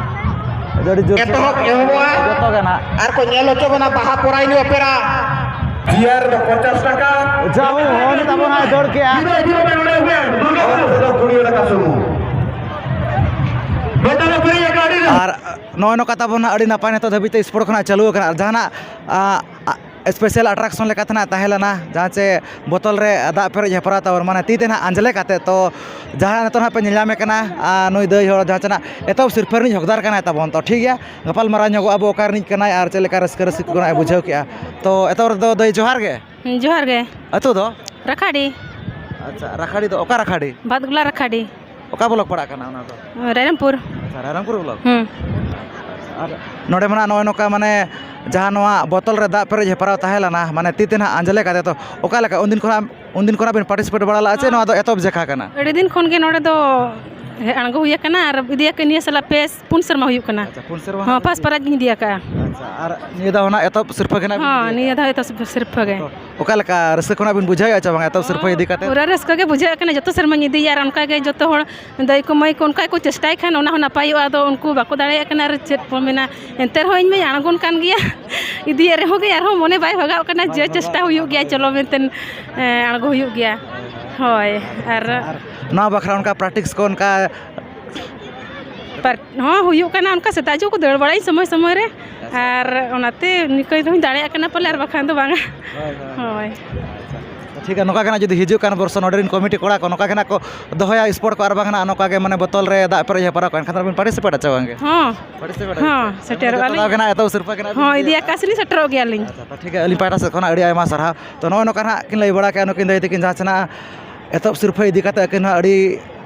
ᱟᱹᱰᱤ ᱡᱳᱨ ᱮᱛᱚᱦᱚᱵ ᱮᱦᱚᱵᱚᱜᱼᱟ᱾ ᱡᱚᱛᱚ ᱜᱮ ᱱᱟᱜ᱾ ᱟᱨ ᱠᱚ ᱧᱮᱞ ᱦᱚᱪᱚ ᱵᱚᱱᱟ ᱵᱟᱦᱟ ᱯᱚᱨᱟᱭᱱᱤ opera᱾ Chair ᱫᱚ ᱯᱚᱧᱪᱟᱥ ᱴᱟᱠᱟ᱾ ᱡᱟᱦᱳ, ᱩᱱᱤ ᱛᱟᱵᱚᱱ ᱦᱟᱸᱜ ᱫᱟᱹᱲ ᱠᱮᱜᱼᱟ᱾ ᱫᱩᱲᱩᱵ ᱯᱮ ᱱᱚᱰᱮ ᱜᱮ᱾ ᱫᱩᱲᱩᱵ ᱯᱮ᱾ ᱫᱚ ᱠᱩᱲᱤ ᱴᱟᱠᱟ ᱥᱩᱢᱩᱝ᱾ ᱱᱚᱛᱮ ᱫᱚ free ᱟᱠᱟᱱ ᱟᱹᱰᱤ ᱟᱨ ᱱᱚᱜᱼᱚᱭ ᱱᱚᱝᱠᱟ ᱛᱟᱵᱚᱱ ᱦᱟᱸᱜ ᱟᱹᱰᱤ ᱱᱟᱯᱟᱭ ᱱᱤᱛᱚᱜ ᱫᱷᱟᱹᱵᱤᱡ ᱛᱮ sport ᱠᱷᱚᱱᱟᱜ ᱪᱟᱹᱞᱩ ᱟᱠᱟᱱᱟ᱾ ᱟᱨ ᱡᱟᱦᱟᱱᱟᱜ, ᱟ, ᱟ, special attraction ᱞᱮᱠᱟᱛᱮ ᱱᱟᱜ ᱛᱟᱦᱮᱸ ᱞᱮᱱᱟ, ᱡᱟᱦᱟᱸ ᱪᱮ ᱵᱚᱛᱚᱞ ᱨᱮ ᱫᱟᱜ ᱯᱮᱨᱮᱡ ᱦᱮᱯᱨᱟᱣ ᱛᱟᱵᱚᱱ, ᱢᱟᱱᱮ ᱛᱤ ᱛᱮ ᱱᱟᱜ ᱟᱸᱡᱽᱞᱮ ᱠᱟᱛᱮ᱾ ᱛᱚ ᱡᱟᱦᱟᱸ ᱱᱤᱛᱚᱜ ᱱᱟᱜ ᱯᱮ ᱧᱮᱞ ᱧᱟᱢᱮ ᱠᱟᱱᱟ, ᱟᱨ ᱱᱩᱭ ᱫᱟᱹᱭ ᱦᱚᱲ ᱡᱟᱦᱟᱸ ᱪᱮ ᱱᱟᱜ ᱮᱛᱚᱦᱚᱵ ᱥᱤᱨᱯᱟᱹ ᱨᱤᱱᱤᱡ ᱦᱚᱠᱫᱟᱨ ᱠᱟᱱᱟᱭ ᱛᱟᱵᱚᱱ᱾ ᱛᱚ ᱴᱷᱤᱠ ᱜᱮᱭᱟ, ᱜᱟᱯᱟᱞ ᱢᱟᱨᱟᱣ ᱧᱚᱜᱚᱜ ᱟᱵᱚ ᱚᱠᱟ ᱨᱤᱱᱤᱡ ᱠᱟᱱᱟᱭ ᱟᱨ ᱪᱮᱫ ᱞᱮᱠᱟ ᱨᱟᱹᱥᱠᱟᱹ ᱨᱟᱹᱥᱠᱟᱹ ᱠᱚ ᱱᱟᱜ ᱮ ᱵᱩᱡᱷᱟᱹᱣ ᱠᱮᱜᱼᱟ᱾ ᱛᱚ ᱮᱛᱚᱦᱚᱵ ᱨᱮᱫᱚ ᱫᱟᱹᱭ ᱡᱚᱦᱟᱨ ᱜᱮ᱾ ᱡᱚᱦᱟᱨ ᱜᱮ᱾ ᱟᱹᱛᱩ ᱫᱚ? ᱨᱟᱠᱷᱟᱰᱤ᱾ ᱟᱪᱪᱷᱟ, ᱨᱟᱠᱷᱟᱰᱤ ᱫᱚ ᱚᱠᱟ ᱨᱟᱠᱷᱟᱰᱤ? ᱵᱟᱫᱽᱜᱚᱞᱟ ᱨᱟᱠᱷᱟᱰᱤ᱾ ᱚᱠᱟ ᱵᱞᱚᱠ ᱯᱟᱲᱟᱜ ᱠᱟᱱᱟ ᱚᱱᱟ ᱫᱚ? ᱨᱟᱭᱨᱚᱝᱯᱩᱨ᱾ ᱟᱪᱪᱷᱟ, ᱨᱟᱭᱨᱚᱝᱯᱩᱨ ᱵᱞᱚᱠ᱾ ᱦᱩᱸ᱾ ᱟᱨ ᱱᱚᱰᱮ ᱢᱟ ᱱᱚᱜᱼᱚᱭ ᱱᱚᱝᱠᱟ, ᱢᱟᱱᱮ, ᱡᱟᱦᱟᱸ ᱱᱚᱣᱟ ᱵᱚᱛᱚᱞ ᱨᱮ ᱫᱟᱜ ᱯᱮᱨᱮᱡ ᱦᱮᱯᱨᱟᱣ ᱛᱟᱦᱮᱸ ᱞᱮᱱᱟ, ᱢᱟᱱᱮ, ᱛᱤ ᱛᱮ ᱱᱟᱦᱟᱜ ᱟᱸᱡᱽᱞᱮ ᱠᱟᱛᱮ, ᱛᱚ ᱚᱠᱟ ᱞᱮᱠᱟ ᱩᱱᱫᱤᱱ ᱠᱷᱚᱱᱟᱜ, ᱩᱱᱫᱤᱱ ᱠᱷᱚᱱᱟᱜ ᱵᱤᱱ ᱯᱟᱨᱴᱤᱥᱤᱯᱮᱴ ᱵᱟᱲᱟ ᱞᱟᱜᱼᱟ ᱪᱮ ᱱᱚᱣᱟ ᱫᱚ ᱮᱛᱚᱦᱚᱵ ᱡᱮᱠᱷᱟ ᱠᱟᱱᱟ? ᱟᱹᱰᱤ ᱫᱤᱱ ᱠᱷᱚᱱ ᱜᱮ ᱱᱚᱰᱮ ᱫᱚ ᱦᱮ-, ᱟᱬᱜᱚ ᱦᱩᱭ ᱟᱠᱟᱱᱟ ᱟᱨ ᱤᱫᱤᱭᱟᱠᱟᱜ ᱱᱤᱭᱟᱹ ᱥᱟᱞᱟᱜ ᱯᱮ ᱯᱩᱱ ᱥᱮᱨᱢᱟ ᱦᱩᱭᱩᱜ ᱠᱟᱱᱟ᱾ ᱟᱪᱪᱷᱟ, ᱯᱩᱱ ᱥᱮᱨᱢᱟ ᱦᱚᱸ, ᱦᱟᱸᱜ ᱯᱷᱟᱥᱴ ᱯᱨᱟᱭᱤᱡᱽ ᱤᱧ ᱤᱫᱤ ᱟᱠᱟᱜᱼᱟ᱾ ᱟᱪᱪᱷᱟ, ᱟᱨ ᱱᱤᱭᱟᱹ ᱫᱷᱟᱣ ᱦᱚᱸ ᱱᱟᱜ ᱮᱛᱚᱦᱚᱵ ᱥᱤᱨᱯᱟᱹ ᱜᱮ ᱱᱟᱜ ᱵᱤᱱ ᱦᱚᱸ, ᱤᱫᱤᱭᱟ? ᱱᱤᱭᱟᱹ ᱫᱷᱟᱣ ᱮᱛᱚᱦᱚᱵ ᱥᱤᱨᱯᱟᱹ ᱜᱮ᱾ ᱛᱚ, ᱚᱠᱟ ᱞᱮᱠᱟ ᱨᱟᱹᱥᱠᱟᱹ ᱠᱷᱚᱱᱟᱜ ᱵᱤᱱ ᱵᱩᱡᱷᱟᱹᱣᱮᱫᱼᱟ ᱪᱮ ᱵᱟᱝ ᱮᱛᱚᱦᱚᱵ ᱥᱤᱨᱯᱟᱹ ᱤᱫᱤ ᱠᱟᱛᱮ? ᱯᱩᱨᱟᱹ ᱨᱟᱹᱥᱠᱟᱹ ᱜᱮ ᱵᱩᱡᱷᱟᱹᱜ ᱠᱟᱱᱟ, ᱡᱚᱛᱚ ᱥᱮᱨᱢᱟᱧ ᱤᱫᱤᱭᱟ ᱟᱨ ᱚᱱᱠᱟ ᱜᱮ ᱡᱚᱛᱚ ᱦᱚᱲ ᱫᱟᱹᱭ ᱠᱚ ᱢᱟᱹᱭ ᱠᱚ ᱚᱱᱠᱟ ᱜᱮᱠᱚ ᱪᱮᱥᱴᱟᱭ ᱠᱷᱟᱱ ᱚᱱᱟ ᱦᱚᱸ ᱱᱟᱯᱟᱭᱚᱜᱼᱟ᱾ ᱟᱫᱚ ᱩᱱᱠᱩ ᱵᱟᱠᱚ ᱫᱟᱲᱮᱭᱟᱜ ᱠᱟᱱᱟ, ᱟᱨ ᱪᱮᱫ ᱠᱚ ᱢᱮᱱᱟ, ᱮᱱᱛᱮ ᱨᱮᱦᱚᱸ ᱤᱧ ᱢᱟᱧ ᱟᱬᱜᱚᱱ ᱠᱟᱱ ᱜᱮᱭᱟ᱾ ᱤᱫᱤᱭᱮᱫ ᱨᱮᱦᱚᱸ ᱜᱮ ᱟᱨᱦᱚᱸ ᱢᱚᱱᱮ ᱵᱟᱭ ᱵᱷᱟᱜᱟᱜ ᱠᱟᱱᱟ ᱡᱮ ᱪᱮᱥᱴᱟ ᱦᱩᱭᱩᱜ ᱜᱮᱭᱟ, ᱪᱚᱞᱚ ᱢᱮᱱᱛᱮ, ᱮᱸ, ᱟᱬᱜᱚ ᱦᱩᱭᱩᱜ ᱜᱮᱭᱟ᱾ ᱦᱳᱭ᱾ ᱟᱨ ᱟᱨ ᱱᱚᱣᱟ ᱵᱟᱠᱷᱨᱟ ᱚᱱᱠᱟ ᱯᱨᱮᱠᱴᱤᱥ ᱠᱚ ᱚᱱᱠᱟ ᱯᱟᱨ-, ᱦᱚᱸ ᱦᱩᱭᱩᱜ ᱠᱟᱱᱟ, ᱚᱱᱠᱟ ᱥᱮᱛᱟᱜ ᱡᱚᱦᱚᱜ ᱠᱚ ᱫᱟᱹᱲ ᱵᱟᱲᱟᱭᱟᱹᱧ ᱥᱚᱢᱚᱭ ᱥᱚᱢᱚᱭ ᱨᱮ, ᱟᱪᱪᱷᱟ᱾ ᱟᱨ ᱚᱱᱟᱛᱮ ᱱᱤᱠᱟᱹ ᱨᱮᱦᱚᱸᱧ ᱫᱟᱲᱮᱭᱟᱜ ᱠᱟᱱᱟ ᱯᱟᱞᱮ, ᱟᱨ ᱵᱟᱠᱷᱟᱱ ᱫᱚ ᱵᱟᱝᱟ᱾ ᱦᱳᱭ, ᱦᱳᱭ, ᱦᱳᱭ᱾ ᱦᱳᱭ᱾ ᱟᱪᱪᱷᱟ, ᱴᱷᱤᱠ ᱜᱮᱭᱟ, ᱱᱚᱝᱠᱟ ᱜᱮ ᱱᱟᱜ ᱡᱩᱫᱤ ᱦᱤᱡᱩᱜ ᱠᱟᱱ ᱵᱚᱨᱥᱚ ᱱᱚᱰᱮ ᱨᱮᱱ ᱠᱚᱢᱤᱴᱤ ᱠᱚᱲᱟ ᱠᱚ ᱱᱚᱝᱠᱟ ᱜᱮ ᱱᱟᱜ ᱠᱚ ᱫᱚᱦᱚᱭᱟ ᱥᱯᱳᱨᱴ ᱠᱚ, ᱟᱨ ᱵᱟᱝ ᱱᱟᱜ ᱱᱚᱝᱠᱟ ᱜᱮ ᱢᱟᱱᱮ ᱵᱚᱛᱚᱞ ᱨᱮ ᱫᱟᱜ ᱯᱮᱨᱮᱡ ᱦᱮᱯᱨᱟᱣ ᱠᱚ, ᱮᱱᱠᱷᱟᱱ ᱫᱚᱵᱤᱱ ᱯᱟᱨᱴᱤᱥᱤᱯᱮᱴ ᱦᱚᱪᱚ ᱵᱟᱝ ᱜᱮ? ᱦᱚᱸ᱾ ᱯᱟᱨᱴᱤᱥᱤᱯᱮᱴ ᱦᱚᱪᱚ᱾ ᱦᱚᱸ, ᱥᱮᱴᱮᱨᱚᱜᱼᱟ ᱡᱚᱛᱚ ᱞᱤᱧ᱾ ᱫᱷᱟᱣ ᱜᱮ ᱱᱟᱜ ᱮᱛᱚᱦᱚᱵ ᱥᱤᱨᱯᱟᱹ ᱜᱮ ᱱᱟᱜ ᱦᱚᱸ, ᱵᱤᱱ ᱤᱫᱤ ᱤᱫᱤᱭᱟ᱾ ᱟᱠᱟᱫ ᱥᱮᱞᱤᱧ ᱥᱮᱴᱮᱨᱚᱜ ᱜᱮᱭᱟᱞᱤᱧ᱾ ᱟᱪᱪᱷᱟ, ᱛᱚ ᱴᱷᱤᱠ ᱜᱮᱭᱟ, ᱟᱹᱞᱤᱧ ᱯᱟᱦᱴᱟ ᱥᱮᱫ ᱠᱷᱚᱱᱟᱜ ᱟᱹᱰᱤ ᱟᱭᱢᱟ ᱥᱟᱨᱦᱟᱣ᱾ ᱛᱚ ᱱᱚᱜᱼᱚᱭ ᱱᱚᱝᱠᱟ ᱱᱟᱜ ᱠᱤᱱ ᱞᱟᱹᱭ ᱵᱟᱲᱟ ᱠᱮᱜᱼᱟ ᱱᱩᱠᱤᱱ ᱫᱟᱹᱭ ᱛᱟᱹᱠᱤᱱ, ᱡᱟᱦᱟᱸ ᱥᱮ ᱱᱟᱜ ᱮᱛᱚᱦᱚᱵ ᱥᱤᱨᱯᱟᱹ ᱤᱫᱤ ᱠᱟᱛᱮ ᱟᱹᱠᱤᱱ ᱦᱚᱸ ᱟᱹᱰᱤ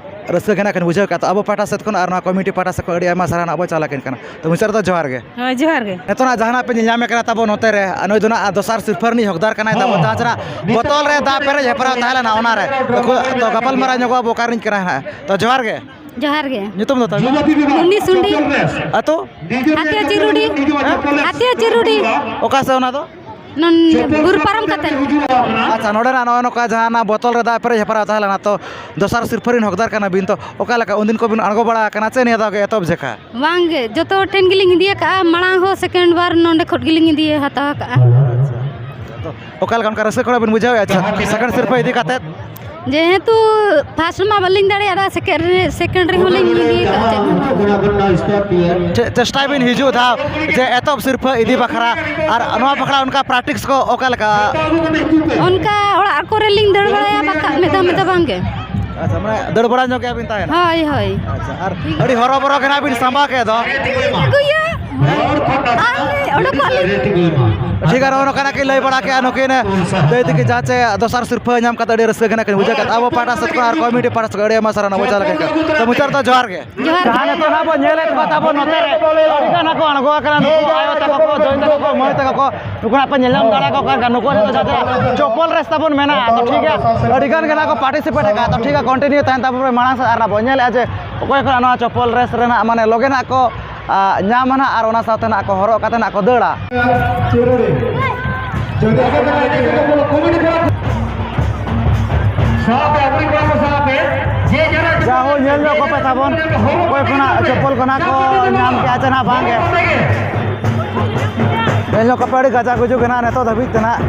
ᱨᱟᱹᱥᱠᱟᱹ ᱜᱮ ᱱᱟᱜ ᱠᱤᱱ ᱵᱩᱡᱷᱟᱹᱣ ᱠᱮᱜᱼᱟ᱾ ᱛᱚ ᱟᱵᱚ ᱯᱟᱦᱴᱟ ᱥᱮᱫ ᱠᱷᱚᱱ ᱟᱨ ᱱᱚᱣᱟ ᱠᱚᱢᱤᱴᱤ ᱯᱟᱦᱴᱟ ᱥᱮᱫ ᱠᱷᱚᱱ ᱟᱹᱰᱤ ᱟᱭᱢᱟ ᱥᱟᱨᱦᱟᱣ ᱱᱟᱜ ᱵᱚ ᱪᱟᱞ ᱟᱹᱠᱤᱱ ᱠᱟᱱᱟ᱾ ᱛᱚ ᱢᱩᱪᱟᱹᱫ ᱨᱮᱫᱚ ᱡᱚᱦᱟᱨ ᱜᱮ᱾ ᱦᱳᱭ, ᱡᱚᱦᱟᱨ ᱜᱮ᱾ ᱱᱤᱛᱚᱜ ᱱᱟᱜ ᱡᱟᱦᱟᱱᱟᱜ ᱯᱮ ᱧᱮᱞ ᱧᱟᱢᱮ ᱠᱟᱱᱟ ᱛᱟᱵᱚ ᱱᱚᱛᱮ ᱨᱮ, ᱟᱨ ᱱᱩᱭ ᱫᱚ ᱱᱟᱜ ᱫᱚᱥᱟᱨ ᱥᱤᱨᱯᱟᱹ ᱨᱤᱱᱤᱡ ᱦᱚᱠᱫᱟᱨ ᱠᱟᱱᱟᱭ ᱛᱟᱵᱚ, ᱡᱟᱦᱟᱸ ᱪᱮ ᱱᱟᱜ ᱵᱚᱛᱚᱞ ᱨᱮ ᱫᱟᱜ ᱯᱮᱨᱮᱡ ᱦᱮᱯᱨᱟᱣ ᱛᱟᱦᱮᱸ ᱞᱮᱱᱟ, ᱚᱱᱟ ᱨᱮ᱾ ᱛᱚ, ᱛᱚ ᱜᱟᱯᱟᱞ ᱢᱟᱨᱟᱣ ᱧᱚᱜᱚᱜ ᱟᱵᱚ ᱚᱠᱟ ᱨᱤᱱᱤᱡ ᱠᱟᱱᱟᱭ ᱱᱟᱜ᱾ ᱛᱚ ᱡᱚᱦᱟᱨ ᱜᱮ᱾ ᱡᱚᱦᱟᱨ ᱜᱮ᱾ ᱧᱩᱛᱩᱢ ᱫᱚ ᱛᱟᱵᱤᱱ? ᱢᱩᱱᱱᱤ ᱥᱩᱸᱰᱤ᱾ ᱟᱹᱛᱩ? ᱦᱟᱛᱤᱭᱟ ᱪᱤᱨᱩᱰᱤ᱾ ᱦᱮᱸ? ᱦᱟᱛᱤᱭᱟ ᱪᱤᱨᱩᱰᱤ᱾ ᱚᱠᱟ ᱥᱮᱫ ᱚᱱᱟ ᱫᱚ? ᱱᱚᱱ-, ᱵᱩᱨᱩ ᱯᱟᱨᱚᱢ ᱠᱟᱛᱮ᱾ ᱟᱪᱪᱷᱟ, ᱱᱚᱰᱮᱱᱟᱜ ᱱᱚᱜᱼᱚᱭ ᱱᱚᱝᱠᱟ ᱡᱟᱦᱟᱸ ᱚᱱᱟ ᱵᱚᱛᱚᱞ ᱨᱮ ᱫᱟᱜ ᱯᱮᱨᱮᱡ ᱦᱮᱯᱨᱟᱣ ᱛᱟᱦᱮᱸ ᱞᱮᱱᱟ, ᱛᱚ ᱫᱚᱥᱟᱨ ᱥᱤᱨᱯᱟᱹ ᱨᱤᱱ ᱦᱚᱠᱫᱟᱨ ᱠᱟᱱᱟ ᱵᱤᱱ, ᱛᱚ ᱚᱠᱟ ᱞᱮᱠᱟ ᱩᱱᱫᱤᱱ ᱠᱚᱵᱤᱱ ᱟᱬᱜᱚ ᱵᱟᱲᱟ ᱟᱠᱟᱱᱟ ᱪᱮ ᱱᱤᱭᱟᱹ ᱫᱷᱟᱣ ᱜᱮ ᱮᱛᱚᱦᱚᱵ ᱡᱮᱠᱷᱟ? ᱵᱟᱝ ᱜᱮ, ᱡᱚᱛᱚ ᱴᱷᱮᱱ ᱜᱮᱞᱤᱧ ᱤᱫᱤ ᱟᱠᱟᱫᱼᱟ, ᱢᱟᱲᱟᱝ ᱦᱚᱸ ᱥᱮᱠᱮᱱᱰ ᱵᱟᱨ ᱱᱚᱰᱮ ᱠᱷᱚᱱ ᱜᱮᱞᱤᱧ ᱤᱫᱤ ᱦᱟᱛᱟᱣ ᱟᱠᱟᱫᱼᱟ᱾ ᱟᱪᱪᱷᱟ, ᱛᱚ ᱚᱠᱟ ᱞᱮᱠᱟ ᱚᱱᱠᱟ ᱨᱟᱹᱥᱠᱟᱹ ᱠᱷᱚᱱᱟᱜ ᱵᱤᱱ ᱵᱩᱡᱷᱟᱹᱣᱮᱫᱼᱟ? ᱟᱪᱪᱷᱟ, ᱥᱮᱠᱮᱱᱰ ᱥᱤᱨᱯᱟᱹ ᱤᱫᱤ ᱠᱟᱛᱮᱫ? ᱡᱮᱦᱮᱛᱩ ᱯᱷᱟᱥᱴ ᱢᱟ ᱵᱟᱹᱞᱤᱧ ᱫᱟᱲᱮᱭᱟᱫᱟ, ᱥᱮᱠᱮᱱᱰ ᱨᱮ, ᱥᱮᱠᱮᱱᱰ ᱨᱮᱦᱚᱸ ᱞᱤᱧ ᱤᱫᱤ ᱟᱠᱟᱫᱼᱟ, ᱪᱮᱫ ᱦᱚᱸ ᱵᱟᱝ᱾ ᱪᱮ-, ᱪᱮᱥᱴᱟᱭ ᱵᱤᱱ ᱦᱤᱡᱩᱜ ᱫᱷᱟᱣ ᱡᱮ ᱮᱛᱚᱦᱚᱵ ᱥᱤᱨᱯᱟᱹ ᱤᱫᱤ ᱵᱟᱠᱷᱨᱟ, ᱟᱨ ᱱᱚᱣᱟ ᱵᱟᱠᱷᱨᱟ ᱚᱱᱠᱟ ᱯᱨᱮᱠᱴᱤᱥ ᱠᱚ ᱚᱠᱟ ᱞᱮᱠᱟ? ᱚᱱᱠᱟ ᱚᱲᱟᱜ ᱠᱚᱨᱮ ᱞᱤᱧ ᱫᱟᱹᱲ ᱵᱟᱲᱟᱭᱟ, ᱵᱟᱠᱷᱟᱡ ᱢᱤᱫ ᱫᱷᱟᱣ ᱢᱤᱫ ᱫᱷᱟᱣ ᱵᱟᱝ ᱜᱮ᱾ ᱟᱪᱪᱷᱟ, ᱢᱟᱱᱮ ᱫᱟᱹᱲ ᱵᱟᱲᱟ ᱧᱚᱜ ᱜᱮᱭᱟ ᱵᱤᱱ ᱛᱟᱦᱮᱱᱟ? ᱦᱳᱭ, ᱦᱳᱭ᱾ ᱟᱪᱪᱷᱟ, ᱟᱨ ᱟᱹᱰᱤ ᱦᱚᱨᱚᱵᱚᱨᱚ ᱜᱮ ᱱᱟᱜ ᱵᱤᱱ ᱥᱟᱢᱵᱟ ᱠᱮᱫ ᱫᱚ᱾ ᱟᱹᱜᱩᱭᱟ᱾ ᱟᱨ ᱚᱰᱚᱠᱚᱜ ᱟᱹᱞᱤᱧ᱾ ᱴᱷᱤᱠ ᱜᱮᱭᱟ, ᱱᱚᱜᱼᱚ ᱱᱚᱝᱠᱟᱱᱟᱜ ᱠᱤᱱ ᱞᱟᱹᱭ ᱵᱟᱲᱟ ᱠᱮᱜᱼᱟ ᱱᱩᱠᱤᱱ ᱫᱟᱹᱭ ᱛᱟᱹᱠᱤᱱ, ᱡᱟᱦᱟᱸ ᱪᱮ ᱫᱚᱥᱟᱨ ᱥᱤᱨᱯᱷᱟᱹ ᱧᱟᱢ ᱠᱟᱛᱮ ᱟᱹᱰᱤ ᱨᱟᱹᱥᱠᱟᱹ ᱜᱮ ᱱᱟᱜ ᱠᱤᱱ ᱵᱩᱡᱷᱟᱹᱣ ᱠᱮᱫ᱾ ᱟᱵᱚ ᱯᱟᱦᱴᱟ ᱥᱮᱫ ᱠᱷᱚᱱ ᱟᱨ ᱠᱚᱢᱤᱴᱤ ᱯᱟᱦᱴᱟ ᱥᱮᱫ ᱠᱷᱚᱱ ᱟᱹᱰᱤ ᱟᱭᱢᱟ ᱥᱟᱨᱦᱟᱣ ᱱᱟᱜ ᱢᱚᱪᱟ ᱞᱮᱠᱟ᱾ ᱛᱚ ᱢᱩᱪᱟᱹᱫ ᱨᱮᱫᱚ ᱡᱚᱦᱟᱨ ᱜᱮ᱾ ᱡᱚᱦᱟᱨ ᱜᱮ᱾ ᱡᱟᱦᱟᱸ ᱱᱤᱛᱚᱜ ᱱᱟᱜ ᱵᱚᱱ ᱧᱮᱞᱮᱫ ᱠᱚᱣᱟ ᱛᱟᱵᱚᱱ ᱱᱚᱛᱮ ᱨᱮ ᱟᱹᱰᱤ ᱜᱟᱱ ᱦᱚᱸᱠᱚ ᱟᱬᱜᱚ ᱟᱠᱟᱱᱟ, ᱱᱩᱠᱩ ᱟᱭᱳ ᱛᱟᱠᱚ ᱠᱚ, ᱫᱟᱹᱭ ᱛᱟᱠᱚ ᱠᱚ, ᱢᱟᱹᱭ ᱛᱟᱠᱚ ᱠᱚ, ᱱᱩᱠᱩ ᱱᱟᱜ ᱯᱮ ᱧᱮᱞ ᱧᱟᱢ ᱫᱟᱲᱮᱭᱟᱠᱚ ᱠᱟᱱ ᱜᱮᱭᱟ᱾ ᱱᱩᱠᱩ ᱱᱤᱛᱚᱜ ᱡᱟᱦᱟᱸ ᱪᱚᱯᱚᱞ ᱨᱮᱥ ᱛᱟᱵᱚᱱ ᱢᱮᱱᱟᱜᱼᱟ, ᱛᱚ ᱴᱷᱤᱠ ᱜᱮᱭᱟ, ᱟᱹᱰᱤ ᱜᱟᱱ ᱜᱮ ᱱᱟᱜ ᱠᱚ ᱯᱟᱨᱴᱤᱥᱤᱯᱮᱴ ᱟᱠᱟᱫᱼᱟ᱾ ᱛᱚ ᱴᱷᱤᱠ ᱜᱮᱭᱟ, ᱠᱚᱱᱴᱤᱱᱤᱭᱩ ᱛᱟᱦᱮᱱ ᱛᱟᱵᱚᱱ ᱯᱮ ᱢᱟᱲᱟᱝ ᱥᱮᱫ, ᱟᱨ ᱱᱟᱜ ᱵᱚᱱ ᱧᱮᱞᱮᱫᱼᱟ ᱡᱮ ᱚᱠᱚᱭ ᱠᱚ ᱱᱚᱣᱟ ᱪᱚᱯᱚᱞ ᱨᱮᱥ ᱨᱮ ᱱᱟᱜ ᱢᱟᱱᱮ ᱞᱚᱜᱮ ᱱᱟᱜ ᱠᱚ ᱟ, ᱧᱟᱢᱟ ᱱᱟᱦᱟᱜ, ᱟᱨ ᱚᱱᱟ ᱥᱟᱶᱛᱮ ᱱᱟᱦᱟᱜ ᱠᱚ ᱦᱚᱨᱚᱜ ᱠᱟᱛᱮ ᱱᱟᱦᱟᱜ ᱠᱚ ᱫᱟᱹᱲᱟ᱾ ᱡᱟᱦᱳ, ᱧᱮᱞ ᱧᱚᱜ ᱠᱚᱯᱮ ᱛᱟᱵᱚᱱ, ᱚᱠᱚᱭ ᱠᱷᱚᱱᱟᱜ ᱪᱚᱯᱚᱞ ᱠᱚ ᱱᱟᱦᱟᱜ ᱠᱚ ᱧᱟᱢ ᱠᱮᱜᱼᱟ ᱪᱮ ᱱᱟᱦᱟᱜ ᱵᱟᱝ ᱜᱮ᱾ ᱧᱮᱞ ᱧᱚᱜ ᱠᱚᱯᱮ, ᱟᱹᱰᱤ ᱜᱟᱡᱟᱜ ᱜᱩᱡᱩᱜ ᱜᱮ ᱱᱟᱦᱟᱜ ᱱᱤᱛᱚᱜ ᱫᱷᱟᱹᱵᱤᱡ ᱛᱮ ᱱᱟᱦᱟᱜ᱾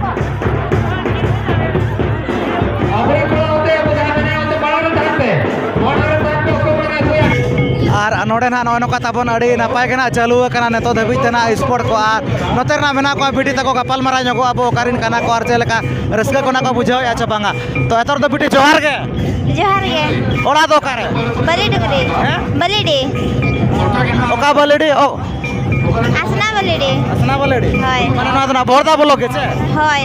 ᱟᱨ ᱱᱚᱰᱮ ᱱᱟᱦᱟᱜ ᱱᱚᱜᱼᱚᱭ ᱱᱚᱝᱠᱟ ᱛᱟᱵᱚᱱ ᱟᱹᱰᱤ ᱱᱟᱯᱟᱭ ᱜᱮ ᱱᱟᱦᱟᱜ ᱪᱟᱹᱞᱩ ᱟᱠᱟᱱᱟ ᱱᱤᱛᱚᱜ ᱫᱷᱟᱹᱵᱤᱡ ᱛᱮ ᱱᱟᱦᱟᱜ ᱥᱯᱳᱨᱴ ᱠᱚ, ᱟᱨ ᱱᱚᱛᱮ ᱨᱮᱱᱟᱜ ᱢᱮᱱᱟᱜ ᱠᱚᱣᱟ ᱵᱤᱴᱤ ᱛᱟᱠᱚ, ᱜᱟᱯᱟᱞ ᱢᱟᱨᱟᱣ ᱧᱚᱜᱚᱜ ᱟᱵᱚ ᱚᱠᱟ ᱨᱮᱱ ᱠᱟᱱᱟ ᱠᱚ ᱟᱨ ᱪᱮᱫ ᱞᱮᱠᱟ ᱨᱟᱹᱥᱠᱟᱹ ᱠᱚ ᱱᱟᱦᱟᱜ ᱠᱚ ᱵᱩᱡᱷᱟᱹᱣᱮᱫᱼᱟ ᱪᱮ ᱵᱟᱝᱟ᱾ ᱛᱚ ᱮᱛᱚᱦᱚᱵ ᱫᱚ ᱵᱤᱴᱤ ᱡᱚᱦᱟᱨ ᱜᱮ᱾ ᱡᱚᱦᱟᱨ ᱜᱮ᱾ ᱚᱲᱟᱜ ᱫᱚ ᱚᱠᱟᱨᱮ? ᱵᱟᱹᱞᱤᱰᱤ᱾ ᱦᱮᱸ? ᱵᱟᱹᱞᱤᱰᱤ᱾ ᱚᱠᱟ ᱵᱟᱹᱞᱤᱰᱤ? ᱚ, ᱟᱥᱱᱟ ᱵᱟᱹᱞᱤᱰᱤ᱾ ᱟᱥᱱᱟ ᱵᱟᱹᱞᱤᱰᱤ? ᱦᱳᱭ᱾ ᱢᱟᱱᱮ ᱱᱚᱣᱟ ᱫᱚ ᱱᱟᱜ ᱵᱚᱲᱫᱟ ᱵᱞᱚᱠ ᱜᱮ ᱪᱮ? ᱦᱳᱭ᱾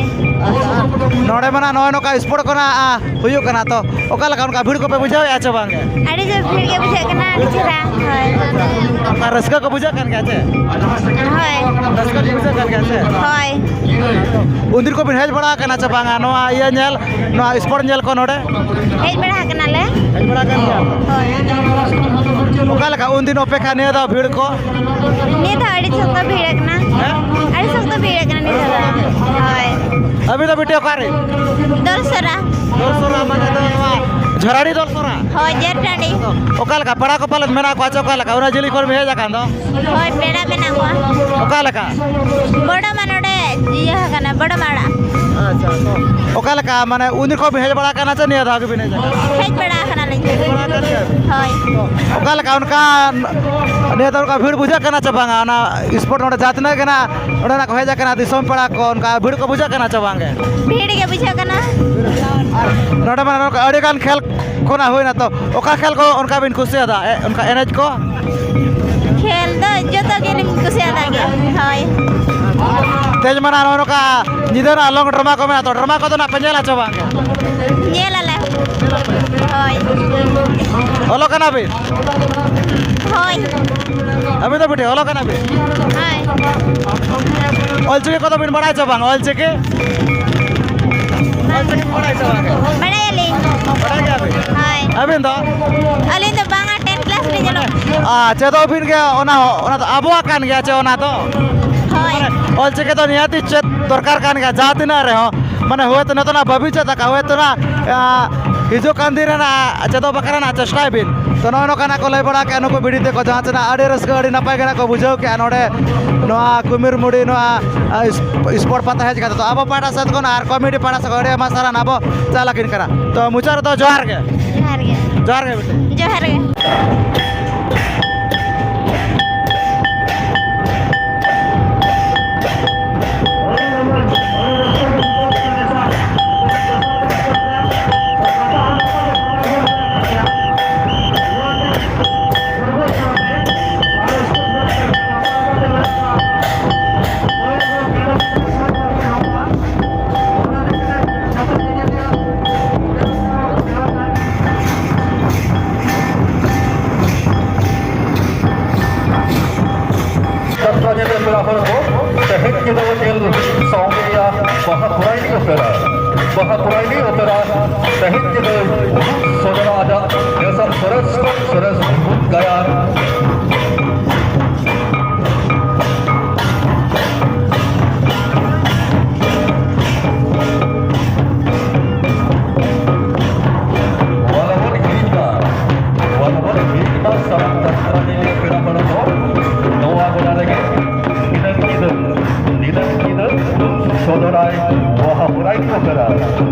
ᱱᱚᱰᱮ ᱢᱟ ᱱᱟᱜ ᱱᱚᱜᱼᱚᱭ ᱱᱚᱝᱠᱟ ᱥᱯᱳᱨᱴ ᱠᱚ ᱱᱟᱜ, ᱟ, ᱦᱩᱭᱩᱜ ᱠᱟᱱᱟ, ᱛᱚ ᱚᱠᱟ ᱞᱮᱠᱟ ᱚᱱᱠᱟ ᱵᱷᱤᱲ ᱠᱚᱯᱮ ᱵᱩᱡᱷᱟᱹᱣᱮᱫᱼᱟ ᱪᱮ ᱵᱟᱝ ᱜᱮ? ᱟᱹᱰᱤ ᱡᱳᱨ ᱵᱷᱤᱲ ᱜᱮ ᱵᱩᱡᱷᱟᱹᱜ ᱠᱟᱱᱟ, ᱟᱹᱰᱤ ᱪᱮᱦᱨᱟ᱾ ᱦᱳᱭ᱾ ᱚᱱᱠᱟ ᱨᱟᱹᱥᱠᱟᱹ ᱠᱚ ᱵᱩᱡᱷᱟᱹᱜ ᱠᱟᱱ ᱜᱮᱭᱟ ᱪᱮ? ᱦᱳᱭ᱾ ᱨᱟᱹᱥᱠᱟᱹ ᱠᱚ ᱵᱩᱡᱷᱟᱹᱜ ᱠᱟᱱ ᱜᱮᱭᱟ ᱪᱮ? ᱦᱳᱭ᱾ ᱩᱱᱫᱤᱱ ᱠᱚᱵᱤᱱ ᱦᱮᱡ ᱵᱟᱲᱟ ᱟᱠᱟᱱᱟ ᱪᱮ ᱵᱟᱝᱟ ᱱᱚᱣᱟ ᱤᱭᱟᱹ ᱧᱮᱞ, ᱱᱚᱣᱟ ᱥᱯᱳᱨᱴ ᱧᱮᱞ ᱠᱚ ᱱᱚᱰᱮ? ᱦᱮᱡ ᱵᱟᱲᱟ ᱟᱠᱟᱱᱟᱞᱮ᱾ ᱦᱮᱡ ᱵᱟᱲᱟ ᱟᱠᱟᱱ ᱜᱮᱭᱟ? ᱦᱳᱭ᱾ ᱚᱠᱟ ᱞᱮᱠᱟ ᱩᱱᱫᱤᱱ ᱚᱯᱮᱠᱷᱟ, ᱱᱤᱭᱟᱹ ᱫᱷᱟᱣ ᱵᱷᱤᱲ ᱠᱚ? ᱱᱤᱭᱟᱹ ᱫᱷᱟᱣ ᱟᱹᱰᱤ ᱥᱚᱠᱛᱚ ᱵᱷᱤᱲ ᱟᱠᱟᱱᱟ᱾ ᱦᱮᱸ? ᱟᱹᱰᱤ ᱥᱚᱠᱛᱚ ᱵᱷᱤᱲ ᱟᱠᱟᱱᱟ ᱱᱤᱭᱟᱹ ᱫᱷᱟᱣ ᱫᱚ᱾ ᱦᱳᱭ᱾ ᱟᱹᱵᱤᱱ ᱫᱚ ᱵᱤᱴᱤ ᱚᱠᱟᱨᱮ? ᱫᱚᱞᱥᱚᱨᱟ᱾ ᱫᱚᱞᱥᱚᱨᱟ ᱢᱟᱱᱮ ᱫᱚ ᱱᱚᱣᱟ ᱡᱷᱚᱨᱟᱰᱤ ᱫᱚᱞᱥᱚᱨᱟ? ᱦᱳᱭ, ᱡᱮᱨ ᱴᱟᱺᱰᱤ᱾ ᱚᱠᱟ ᱞᱮᱠᱟ ᱯᱮᱲᱟ ᱠᱚ ᱯᱟᱞᱮᱫ ᱢᱮᱱᱟᱜ ᱠᱚᱣᱟ ᱪᱮ ᱚᱠᱟ ᱞᱮᱠᱟ? ᱩᱱᱟᱹᱜ ᱡᱤᱞᱤᱧ ᱠᱷᱚᱱ ᱵᱤᱱ ᱦᱮᱡ ᱟᱠᱟᱱ ᱫᱚ? ᱦᱳᱭ, ᱯᱮᱲᱟ ᱢᱮᱱᱟᱜ ᱠᱚᱣᱟ᱾ ᱚᱠᱟ ᱞᱮᱠᱟ? ᱵᱚᱰᱚ ᱢᱟ ᱱᱚᱰᱮ ᱤᱭᱟᱹ ᱟᱠᱟᱱᱟ, ᱵᱚᱰᱚ ᱢᱟᱲᱟ᱾ ᱟᱪᱪᱷᱟ, ᱛᱚ ᱚᱠᱟ ᱞᱮᱠᱟ, ᱢᱟᱱᱮ ᱩᱱ ᱡᱚᱠᱷᱚᱱ ᱵᱤᱱ ᱦᱮᱡ ᱵᱟᱲᱟ ᱟᱠᱟᱱᱟ ᱪᱮ ᱱᱤᱭᱟᱹ ᱫᱷᱟᱣ ᱜᱮᱵᱤᱱ ᱦᱮᱡ ᱟᱠᱟᱱᱟ? ᱦᱮᱡ ᱵᱟᱲᱟ ᱟᱠᱟᱱᱟᱞᱤᱧ᱾ ᱦᱮᱡ ᱵᱟᱲᱟ ᱟᱠᱟᱱ ᱜᱮᱭᱟ? ᱦᱳᱭ᱾ ᱚᱠᱟ ᱞᱮᱠᱟ ᱚᱱᱠᱟ ᱱᱤᱭᱟᱹ ᱫᱷᱟᱣ ᱚᱱᱠᱟ ᱵᱷᱤᱲ ᱵᱩᱡᱷᱟᱹᱜ ᱠᱟᱱᱟ ᱪᱮ ᱵᱟᱝᱟ? ᱚᱱᱟ ᱥᱯᱳᱨᱴ ᱱᱚᱰᱮ ᱡᱟᱦᱟᱸ ᱛᱤᱱᱟᱹᱜ ᱜᱮ ᱱᱟᱜ ᱚᱸᱰᱮᱱᱟᱜ ᱠᱚ ᱦᱮᱡ ᱟᱠᱟᱱᱟ, ᱫᱤᱥᱚᱢ ᱯᱮᱲᱟ ᱠᱚ, ᱚᱱᱠᱟ ᱵᱷᱤᱲ ᱠᱚ ᱵᱩᱡᱷᱟᱹᱜ ᱠᱟᱱᱟ ᱪᱮ ᱵᱟᱝ ᱜᱮ? ᱵᱷᱤᱲ ᱜᱮ ᱵᱩᱡᱷᱟᱹᱜ ᱠᱟᱱᱟ᱾ ᱟᱨ ᱱᱚᱰᱮ ᱢᱟ ᱱᱚᱝᱠᱟ ᱟᱹᱰᱤ ᱜᱟᱱ ᱠᱷᱮᱞ ᱠᱚ ᱱᱟᱜ ᱦᱩᱭᱱᱟ, ᱛᱚ ᱚᱠᱟ ᱠᱷᱮᱞ ᱠᱚ ᱚᱱᱠᱟ ᱵᱤᱱ ᱠᱩᱥᱤᱭᱟᱫᱟ? ᱮ, ᱚᱱᱠᱟ ᱮᱱᱮᱡ ᱠᱚ? ᱠᱷᱮᱞ ᱫᱚ ᱡᱚᱛᱚ ᱜᱮᱞᱤᱧ ᱠᱩᱥᱤᱭᱟᱫᱟ ᱜᱮ᱾ ᱦᱳᱭ᱾ ᱛᱮᱦᱮᱧ ᱢᱟ ᱱᱚᱜᱼᱚ ᱱᱚᱝᱠᱟ ᱧᱤᱫᱟᱹ ᱨᱮᱱᱟᱜ ᱞᱚᱝ ᱰᱨᱟᱢᱟ ᱠᱚ ᱢᱮᱱᱟᱜᱼᱟ, ᱛᱚ ᱰᱨᱟᱢᱟ ᱠᱚᱫᱚ ᱱᱟᱜ ᱯᱮ ᱧᱮᱞᱟ ᱪᱮ ᱵᱟᱝ? ᱧᱮᱞ ᱟᱞᱮ᱾ ᱦᱳᱭ᱾ ᱚᱞᱚᱜ ᱠᱟᱱᱟ ᱵᱤᱱ? ᱦᱳᱭ᱾ ᱟᱹᱵᱤᱱ ᱫᱚ ᱵᱤᱴᱤ ᱚᱞᱚᱜ ᱠᱟᱱᱟ ᱵᱤᱱ? ᱦᱳᱭ᱾ ᱚᱞᱪᱤᱠᱤ ᱠᱚᱫᱚ ᱵᱤᱱ ᱵᱟᱲᱟᱭ ᱪᱮ ᱵᱟᱝ? ᱚᱞᱪᱤᱠᱤ? ᱚᱞᱪᱤᱠᱤ ᱵᱤᱱ ᱵᱟᱲᱟᱭ ᱪᱮ ᱵᱟᱝ? ᱵᱟᱲᱟᱭᱟᱞᱤᱧ᱾ ᱵᱟᱲᱟᱭ ᱜᱮᱭᱟ ᱵᱤᱱ? ᱦᱳᱭ᱾ ᱟᱹᱵᱤᱱ ᱫᱚ? ᱟᱹᱞᱤᱧ ᱫᱚ ᱵᱟᱝᱟ, ᱴᱮᱱ ᱠᱞᱟᱥ ᱞᱤᱧ ᱚᱞᱚᱜ᱾ ᱟᱨ ᱪᱮᱫᱚᱜ ᱵᱤᱱ ᱜᱮ, ᱚᱱᱟ, ᱚᱱᱟ ᱫᱚ ᱟᱵᱚᱣᱟᱜ ᱠᱟᱱ ᱜᱮᱭᱟ ᱪᱮ ᱚᱱᱟ ᱫᱚ? ᱦᱳᱭ᱾ ᱚᱞᱪᱤᱠᱤ ᱫᱚ ᱱᱤᱦᱟᱹᱛᱤ ᱪᱮᱫ ᱫᱚᱨᱠᱟᱨ ᱠᱟᱱ ᱜᱮᱭᱟ, ᱡᱟᱦᱟᱸ ᱛᱤᱱᱟᱹᱜ ᱨᱮᱦᱚᱸ, ᱢᱟᱱᱮ ᱦᱳᱭᱛᱳ ᱱᱤᱛᱚᱜ ᱱᱟᱜ ᱵᱟᱹᱵᱤ ᱪᱮᱫ ᱟᱠᱟᱫ, ᱦᱳᱭᱛᱳ ᱱᱟᱜ, ᱟ, ᱦᱤᱡᱩᱜ ᱠᱟᱱ ᱫᱤᱱ ᱨᱮᱱᱟᱜ ᱪᱮᱫᱚᱜ ᱵᱟᱠᱷᱨᱟ ᱱᱟᱜ ᱪᱮᱥᱴᱟᱭ ᱵᱤᱱ᱾ ᱛᱚ ᱱᱚᱜᱼᱚ ᱱᱚᱝᱠᱟᱱᱟᱜ ᱠᱚ ᱞᱟᱹᱭ ᱵᱟᱲᱟ ᱠᱮᱫᱼᱟ ᱱᱩᱠᱩ ᱵᱤᱰᱤ ᱛᱮᱠᱚ, ᱡᱟᱦᱟᱸ ᱪᱮ ᱱᱟᱜ ᱟᱹᱰᱤ ᱨᱟᱹᱥᱠᱟᱹ, ᱟᱹᱰᱤ ᱱᱟᱯᱟᱭ ᱜᱮ ᱱᱟᱜ ᱠᱚ ᱵᱩᱡᱷᱟᱹᱣ ᱠᱮᱫᱼᱟ ᱱᱚᱰᱮ ᱱᱚᱣᱟ ᱠᱩᱢᱤᱨ ᱢᱩᱲᱤ ᱱᱚᱣᱟ, ᱟ, ᱤᱥ-, ᱥᱯᱳᱨᱴ ᱯᱟᱛᱟ ᱦᱮᱡ ᱠᱟᱛᱮ᱾ ᱛᱚ ᱟᱵᱚ ᱯᱟᱦᱴᱟ ᱥᱮᱫ ᱠᱷᱚᱱ ᱟᱨ ᱠᱚᱢᱤᱴᱤ ᱯᱟᱦᱴᱟ ᱥᱮᱫ ᱠᱷᱚᱱ ᱟᱹᱰᱤ ᱟᱭᱢᱟ ᱥᱟᱨᱦᱟᱣ ᱟᱵᱚ ᱪᱟᱞ ᱟᱹᱠᱤᱱ ᱠᱟᱱᱟ᱾ ᱛᱚ ᱢᱩᱪᱟᱹᱫ ᱨᱮᱫᱚ ᱡᱚᱦᱟᱨ ᱜᱮ᱾ ᱡᱚᱦᱟᱨ ᱜᱮ᱾ ᱡᱚᱦᱟᱨ ᱜᱮ ᱵᱤᱴᱤ᱾ ᱡᱚᱦᱟᱨ ᱜᱮ᱾ ᱠᱟᱛᱷᱟ ᱧᱮᱞ ᱯᱮᱲᱟ ᱦᱚᱲ ᱠᱚ, ᱛᱮᱦᱮᱧ ᱧᱤᱫᱟᱹ ᱧᱮᱞ ᱥᱟᱶ ᱜᱮᱭᱟ ᱵᱟᱦᱟ ᱯᱚᱨᱟᱭᱱᱤ ᱚᱯᱮᱨᱟ᱾ ᱵᱟᱦᱟ ᱯᱚᱨᱟᱭᱱᱤ ᱚᱯᱮᱨᱟ ᱛᱮᱦᱮᱧ ᱧᱤᱫᱟᱹ ᱥᱚᱫᱚᱨᱟ ᱟᱡᱟᱜ ᱱᱮᱥᱟᱜ ᱥᱚᱨᱮᱥ ᱠᱷᱚᱱ ᱥᱚᱨᱮᱥ ᱜᱟᱭᱟᱱ᱾ ᱱᱚᱣᱟ ᱫᱚᱵᱚᱱ ᱦᱤᱲᱤᱧ ᱢᱟ, ᱱᱚᱣᱟ ᱫᱚᱵᱚᱱ ᱦᱤᱲᱤᱧ ᱢᱟ, ᱥᱟᱱᱟᱢ ᱠᱟᱛᱷᱟ ᱧᱮᱞ ᱯᱮᱲᱟ ᱦᱚᱲ ᱠᱚ, ᱱᱚᱣᱟ ᱜᱚᱰᱟ ᱨᱮᱜᱮ ᱫᱤᱱᱟᱹᱢ ᱧᱤᱫᱟᱹ, ᱫᱤᱱᱟᱹᱢ ᱧᱤᱫᱟᱹ ᱥᱚᱫᱚᱨᱟᱭ ᱵᱟᱦᱟ ᱯᱚᱨᱟᱭᱱᱤ ᱚᱯᱮᱨᱟ,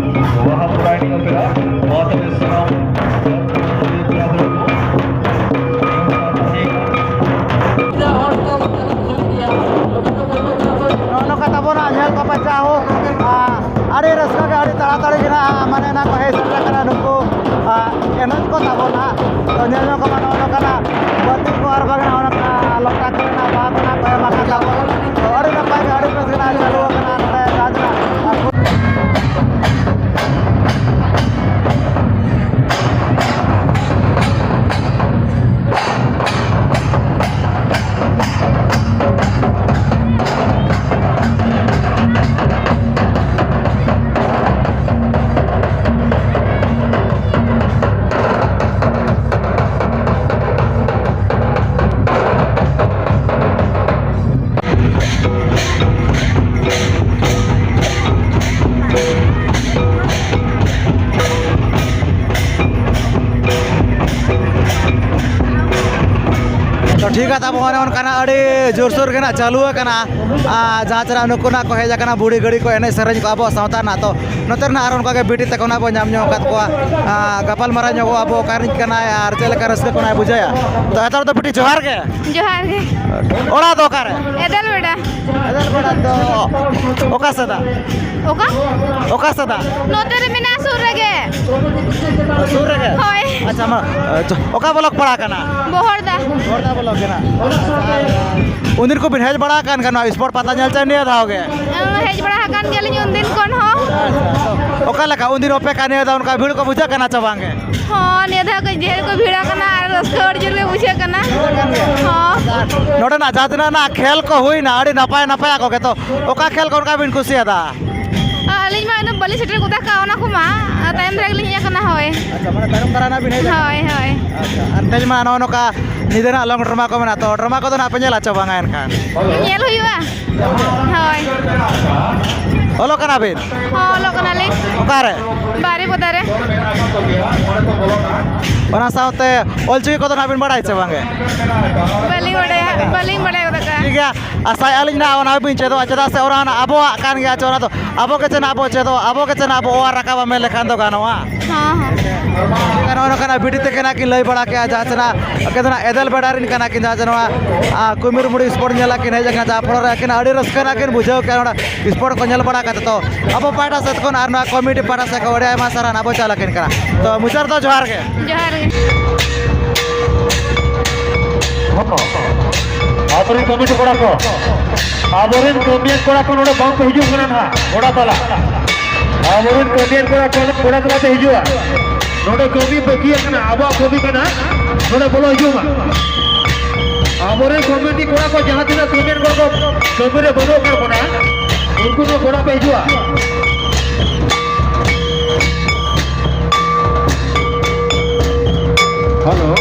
ᱵᱟᱦᱟ ᱯᱚᱨᱟᱭᱱᱤ ᱚᱯᱮᱨᱟ᱾ ᱢᱟ ᱛᱚᱵᱮ ᱥᱟᱱᱟᱢ ᱯᱮᱲᱟ ᱦᱚᱲ ᱠᱚ, ᱱᱚᱜᱼᱚ ᱱᱚᱝᱠᱟ ᱛᱟᱵᱚᱱᱟ ᱧᱮᱞ ᱠᱚᱯᱮ ᱡᱟᱭᱦᱳᱠ, ᱟ, ᱟᱹᱰᱤ ᱨᱟᱹᱥᱠᱟᱹ ᱜᱮ, ᱟᱹᱰᱤ ᱛᱟᱲᱟᱛᱟᱲᱤ ᱜᱮ ᱱᱟᱜ, ᱢᱟᱱᱮ, ᱱᱟᱜ ᱠᱚ ᱦᱮᱡ ᱥᱮᱴᱮᱨ ᱟᱠᱟᱱᱟ ᱱᱩᱠᱩ, ᱟ, ᱮᱱᱮᱡ ᱠᱚ ᱛᱟᱵᱚᱱ ᱱᱟᱜ᱾ ᱛᱚ ᱧᱮᱞ ᱧᱚᱜ ᱠᱚᱢᱟ ᱱᱚᱜᱼᱚ ᱱᱚᱝᱠᱟᱱᱟᱜ ᱵᱟᱹᱛᱤ ᱠᱚ ᱟᱨ ᱵᱟᱝ ᱱᱚᱜᱼᱚ ᱱᱚᱝᱠᱟ ᱞᱚᱴᱟ ᱠᱚᱨᱮᱱᱟᱜ ᱵᱟᱦᱟ ᱠᱚ ᱱᱟᱜ ᱠᱚ ᱮᱢ ᱟᱠᱟᱫ ᱛᱟᱵᱚᱱᱟ᱾ ᱛᱚ ᱟᱹᱰᱤ ᱱᱟᱯᱟᱭ ᱜᱮ, ᱟᱹᱰᱤ ᱵᱮᱥ ᱜᱮ ᱱᱟᱜ ᱴᱷᱤᱠ ᱜᱮᱭᱟ, ᱛᱟᱵᱚ ᱚᱱᱮ ᱚᱱᱠᱟᱱᱟᱜ ᱟᱹᱰᱤ ᱡᱳᱨᱥᱳᱨ ᱜᱮ ᱱᱟᱜ ᱪᱟᱹᱞᱩ ᱟᱠᱟᱱᱟ᱾ ᱟᱨ ᱡᱟᱦᱟᱸ ᱪᱮᱫ ᱱᱩᱠᱩ ᱱᱟᱜ ᱠᱚ ᱦᱮᱡ ᱟᱠᱟᱱᱟ, ᱵᱩᱲᱦᱤ ᱜᱟᱹᱲᱤ ᱠᱚ ᱮᱱᱮᱡ ᱥᱮᱨᱮᱧ ᱠᱚ ᱟᱵᱚᱣᱟᱜ ᱥᱟᱶᱛᱟ ᱨᱮᱱᱟᱜ᱾ ᱛᱚ ᱱᱚᱛᱮ ᱨᱮᱱᱟᱜ ᱟᱨ ᱚᱱᱠᱟ ᱜᱮ ᱵᱤᱴᱤ ᱛᱟᱠᱚ ᱱᱟᱜ ᱵᱚ ᱧᱟᱢ ᱧᱚᱜ ᱟᱠᱟᱫ ᱠᱚᱣᱟ᱾ ᱟᱨ ᱜᱟᱯᱟᱞ ᱢᱟᱨᱟᱣ ᱧᱚᱜᱚᱜ ᱟᱵᱚ, ᱚᱠᱟ ᱨᱤᱱᱤᱡ ᱠᱟᱱᱟᱭ ᱟᱨ ᱪᱮᱫ ᱞᱮᱠᱟ ᱨᱟᱹᱥᱠᱟᱹ ᱠᱚ ᱱᱟᱜ ᱵᱩᱡᱷᱟᱹᱣᱟ᱾ ᱛᱚ ᱮᱛᱚᱦᱚᱵ ᱫᱚ ᱵᱤᱴᱤ ᱡᱚᱦᱟᱨ ᱜᱮ᱾ ᱡᱚᱦᱟᱨ ᱜᱮ᱾ ᱚᱲᱟᱜ ᱫᱚ ᱚᱠᱟᱨᱮ? ᱮᱫᱮᱞ ᱵᱮᱰᱟ᱾ ᱮᱫᱮᱞ ᱵᱮᱰᱟ ᱫᱚ ᱚᱠᱟ ᱥᱮᱫᱟ? ᱚᱠᱟ? ᱚᱠᱟ ᱥᱮᱫᱟ? ᱱᱚᱛᱮ ᱨᱮ ᱢᱮᱱᱟᱜᱼᱟ, ᱥᱩᱨ ᱨᱮᱜᱮ᱾ ᱥᱩᱨ ᱨᱮᱜᱮ? ᱦᱳᱭ᱾ ᱟᱪᱪᱷᱟ, ᱢᱟ, ᱚᱠᱟ ᱵᱞᱚᱠ ᱯᱟᱲᱟᱜ ᱠᱟᱱᱟ? ᱵᱚᱦᱚᱲᱫᱟ᱾ ᱵᱚᱦᱚᱲᱫᱟ ᱵᱞᱚᱠ ᱜᱮ ᱱᱟᱜ᱾ ᱩᱱᱫᱤᱱ ᱠᱚ ᱵᱤᱱ ᱦᱮᱡ ᱵᱟᱲᱟ ᱟᱠᱟᱱ ᱜᱮᱭᱟ ᱱᱚᱣᱟ ᱥᱯᱳᱨᱴ ᱯᱟᱛᱟ ᱧᱮᱞ ᱪᱮ ᱱᱤᱭᱟᱹ ᱫᱷᱟᱣ ᱜᱮ? ᱦᱮᱸ, ᱦᱮᱡ ᱵᱟᱲᱟ ᱟᱠᱟᱱ ᱜᱮᱭᱟᱞᱤᱧ ᱩᱱᱫᱤᱱ ᱠᱷᱚᱱ ᱦᱚᱸ᱾ ᱚᱠᱟ ᱞᱮᱠᱟ ᱩᱱᱫᱤᱱ ᱚᱯᱮ ᱠᱟᱱ, ᱱᱤᱭᱟᱹ ᱫᱷᱟᱣ ᱚᱱᱠᱟ ᱵᱷᱤᱲ ᱠᱚ ᱵᱩᱡᱷᱟᱹᱜ ᱠᱟᱱᱟ ᱪᱮ ᱵᱟᱝ ᱜᱮ? ᱦᱚᱸ, ᱱᱤᱭᱟᱹ ᱫᱷᱟᱣ ᱠᱟᱹᱡ ᱰᱷᱮᱨ ᱠᱚ ᱵᱷᱤᱲ ᱟᱠᱟᱱᱟ ᱟᱨ ᱨᱟᱹᱥᱠᱟᱹ ᱟᱹᱰᱤ ᱡᱳᱨ ᱜᱮ ᱵᱩᱡᱷᱟᱹᱜ ᱠᱟᱱᱟ᱾ ᱦᱚᱸ᱾ ᱱᱚᱰᱮᱱᱟᱜ ᱡᱟᱦᱟᱸ ᱛᱤᱱᱟᱹᱜ ᱱᱟᱜ ᱠᱷᱮᱞ ᱠᱚ ᱦᱩᱭᱱᱟ, ᱟᱹᱰᱤ ᱱᱟᱯᱟᱭ ᱱᱟᱯᱟᱭᱟᱜ ᱠᱚᱜᱮ, ᱛᱚ ᱚᱠᱟ ᱠᱷᱮᱞ ᱠᱚ ᱚᱱᱠᱟ ᱵᱤᱱ ᱠᱩᱥᱤᱭᱟᱫᱟ? ᱟᱹᱞᱤᱧ ᱢᱟ ᱩᱱᱟᱹᱜ ᱵᱟᱹᱞᱤᱧ ᱥᱮᱴᱮᱨ ᱜᱚᱫ ᱟᱠᱟᱫᱼᱟ ᱚᱱᱟ ᱠᱚᱢᱟ, ᱟᱨ ᱛᱟᱭᱚᱢ ᱫᱷᱟᱨᱟ ᱜᱮᱞᱤᱧ ᱦᱮᱡ ᱟᱠᱟᱱᱟ᱾ ᱦᱳᱭ᱾ ᱟᱪᱪᱷᱟ, ᱢᱟᱱᱮ ᱛᱟᱭᱚᱢ ᱫᱟᱨᱟᱢ ᱱᱟᱜ ᱵᱤᱱ ᱦᱮᱡ ᱟᱠᱟᱱᱟ᱾ ᱦᱳᱭ, ᱦᱳᱭ᱾ ᱟᱪᱪᱷᱟ, ᱟᱨ ᱛᱮᱦᱮᱧ ᱢᱟ ᱱᱚᱜᱼᱚ ᱱᱚᱝᱠᱟ ᱧᱤᱫᱟᱹ ᱱᱟᱜ ᱞᱚᱝ ᱰᱨᱟᱢᱟ ᱠᱚ ᱢᱮᱱᱟᱜᱼᱟ, ᱛᱚ ᱰᱨᱟᱢᱟ ᱠᱚᱫᱚ ᱱᱟᱜ ᱯᱮ ᱧᱮᱞᱟ ᱪᱮ ᱵᱟᱝᱟ ᱮᱱᱠᱷᱟᱱ? ᱧᱮᱞ ᱦᱩᱭᱩᱜᱼᱟ᱾ ᱦᱳᱭ᱾ ᱚᱞᱚᱜ ᱠᱟᱱᱟ ᱵᱤᱱ? ᱦᱚᱸ, ᱚᱞᱚᱜ ᱠᱟᱱᱟᱞᱤᱧ᱾ ᱚᱠᱟᱨᱮ? ᱵᱟᱨᱤᱯᱚᱫᱟ ᱨᱮ᱾ ᱚᱱᱟ ᱥᱟᱶᱛᱮ ᱚᱞᱪᱤᱠᱤ ᱠᱚᱫᱚ ᱱᱟᱜ ᱵᱤᱱ ᱵᱟᱲᱟᱭᱟ ᱪᱮ ᱵᱟᱝᱜᱮ? ᱵᱟᱹᱞᱤᱧ ᱵᱟᱲᱟᱭᱟ, ᱵᱟᱹᱞᱤᱧ ᱵᱟᱲᱟᱭ ᱜᱚᱫ ᱟᱠᱟᱫᱼᱟ᱾ ᱴᱷᱤᱠ ᱜᱮᱭᱟ, ᱟᱥᱟᱭᱮᱫᱼᱟ ᱞᱤᱧ ᱱᱟᱜ ᱚᱱᱟ ᱵᱤᱱ ᱪᱮᱫᱚᱜᱼᱟ, ᱪᱮᱫᱟᱜ ᱥᱮ ᱚᱱᱟ ᱱᱟᱜ ᱟᱵᱚᱣᱟᱜ ᱠᱟᱱ ᱜᱮᱭᱟ ᱪᱮ, ᱚᱱᱟ ᱫᱚ ᱟᱵᱚ ᱜᱮ ᱪᱮ ᱱᱟᱜ ᱵᱚ ᱪᱮᱫᱚᱜᱼᱟ, ᱟᱵᱚ ᱜᱮ ᱪᱮ ᱱᱟᱜ ᱵᱚ ᱚᱣᱟᱨ ᱨᱟᱠᱟᱵᱟ ᱢᱮᱱ ᱞᱮᱠᱷᱟᱱ ᱫᱚ ᱜᱟᱱᱚᱜᱼᱟ᱾ ᱦᱚᱸ, ᱦᱚᱸ᱾ ᱱᱚᱜᱼᱚ ᱱᱚᱝᱠᱟᱱᱟᱜ ᱵᱤᱴᱤ ᱛᱟᱹᱠᱤᱱ ᱱᱟᱜ ᱠᱤᱱ ᱞᱟᱹᱭ ᱵᱟᱲᱟ ᱠᱮᱜᱼᱟ, ᱡᱟᱦᱟᱸ ᱪᱮ ᱱᱟᱜ ᱟᱹᱠᱤᱱ ᱫᱚ ᱱᱟᱜ ᱮᱫᱮᱞ ᱵᱮᱰᱟ ᱨᱮᱱ ᱠᱟᱱᱟ ᱠᱤᱱ, ᱡᱟᱦᱟᱸ ᱪᱮ ᱱᱚᱣᱟ, ᱟ, ᱠᱩᱢᱤᱨ ᱢᱩᱲᱤ ᱥᱯᱳᱨᱴ ᱧᱮᱞ ᱟᱹᱠᱤᱱ ᱦᱮᱡ ᱟᱠᱟᱱᱟ, ᱡᱟᱦᱟᱸ ᱯᱷᱚᱲᱚ ᱨᱮ ᱟᱹᱠᱤᱱ ᱟᱹᱰᱤ ᱨᱟᱹᱥᱠᱟᱹ ᱱᱟᱜ ᱠᱤᱱ ᱵᱩᱡᱷᱟᱹᱣ ᱠᱮᱜᱼᱟ ᱱᱚᱰᱮ ᱥᱯᱳᱨᱴ ᱠᱚ ᱧᱮᱞ ᱵᱟᱲᱟ ᱠᱟᱛᱮ᱾ ᱛᱚ ᱟᱵᱚ ᱯᱟᱦᱴᱟ ᱥᱮᱫ ᱠᱷᱚᱱ ᱟᱨ ᱱᱚᱣᱟ ᱠᱚᱢᱤᱴᱤ ᱯᱟᱦᱴᱟ ᱥᱮᱫ ᱠᱷᱚᱱ ᱟᱹᱰᱤ ᱟᱭᱢᱟ ᱥᱟᱨᱦᱟᱣ ᱟᱵᱚ ᱪᱟᱞ ᱟᱹᱠᱤᱱ ᱠᱟᱱᱟ᱾ ᱛᱚ ᱢᱩᱪᱟᱹᱫ ᱨᱮᱫᱚ ᱡᱚᱦᱟᱨ ᱜᱮ᱾ ᱡᱚᱦᱟᱨ ᱜᱮ᱾ ᱟᱵᱚᱨᱮᱱ ᱠᱚᱢᱤᱴᱤ ᱠᱚᱲᱟ ᱠᱚ, ᱟᱵᱚᱨᱮᱱ ᱠᱟᱹᱢᱤᱭᱟᱹ ᱠᱚᱲᱟ ᱠᱚ ᱱᱚᱰᱮ ᱵᱟᱝ ᱠᱚ ᱦᱤᱡᱩᱜ ᱠᱟᱱᱟ ᱱᱟᱦᱟᱜ ᱜᱚᱰᱟ ᱛᱟᱞᱟ᱾ ᱟᱵᱚᱨᱮᱱ ᱠᱟᱹᱢᱤᱭᱟᱹ ᱠᱚᱲᱟ ᱠᱚ ᱜᱚᱰᱟ ᱛᱟᱞᱟ ᱛᱮ ᱦᱤᱡᱩᱜᱼᱟ᱾ ᱱᱚᱰᱮ ᱠᱟᱹᱢᱤ ᱵᱟᱹᱠᱤ ᱟᱠᱟᱱᱟ, ᱟᱵᱚᱣᱟᱜ ᱠᱟᱹᱢᱤ ᱠᱟᱱᱟ, ᱱᱚᱰᱮ ᱵᱚᱞᱚ ᱦᱤᱡᱩᱜ ᱢᱟ᱾ ᱟᱵᱚᱨᱮᱱ ᱠᱚᱢᱤᱴᱤ ᱠᱚᱲᱟ ᱠᱚ ᱡᱟᱦᱟᱸ ᱛᱤᱱᱟᱹᱜ ᱠᱟᱹᱢᱤᱭᱟᱹ ᱠᱚᱲᱟ ᱠᱚ ᱠᱟᱹᱢᱤ ᱨᱮ ᱵᱟᱹᱱᱩᱜ ᱟᱠᱟᱫ ᱵᱚᱱᱟ, ᱩᱱᱠᱩ ᱫᱚ ᱜᱚᱰᱟ ᱯᱮ ᱦᱤᱡᱩᱜᱼᱟ᱾ ᱦᱮᱞᱳ,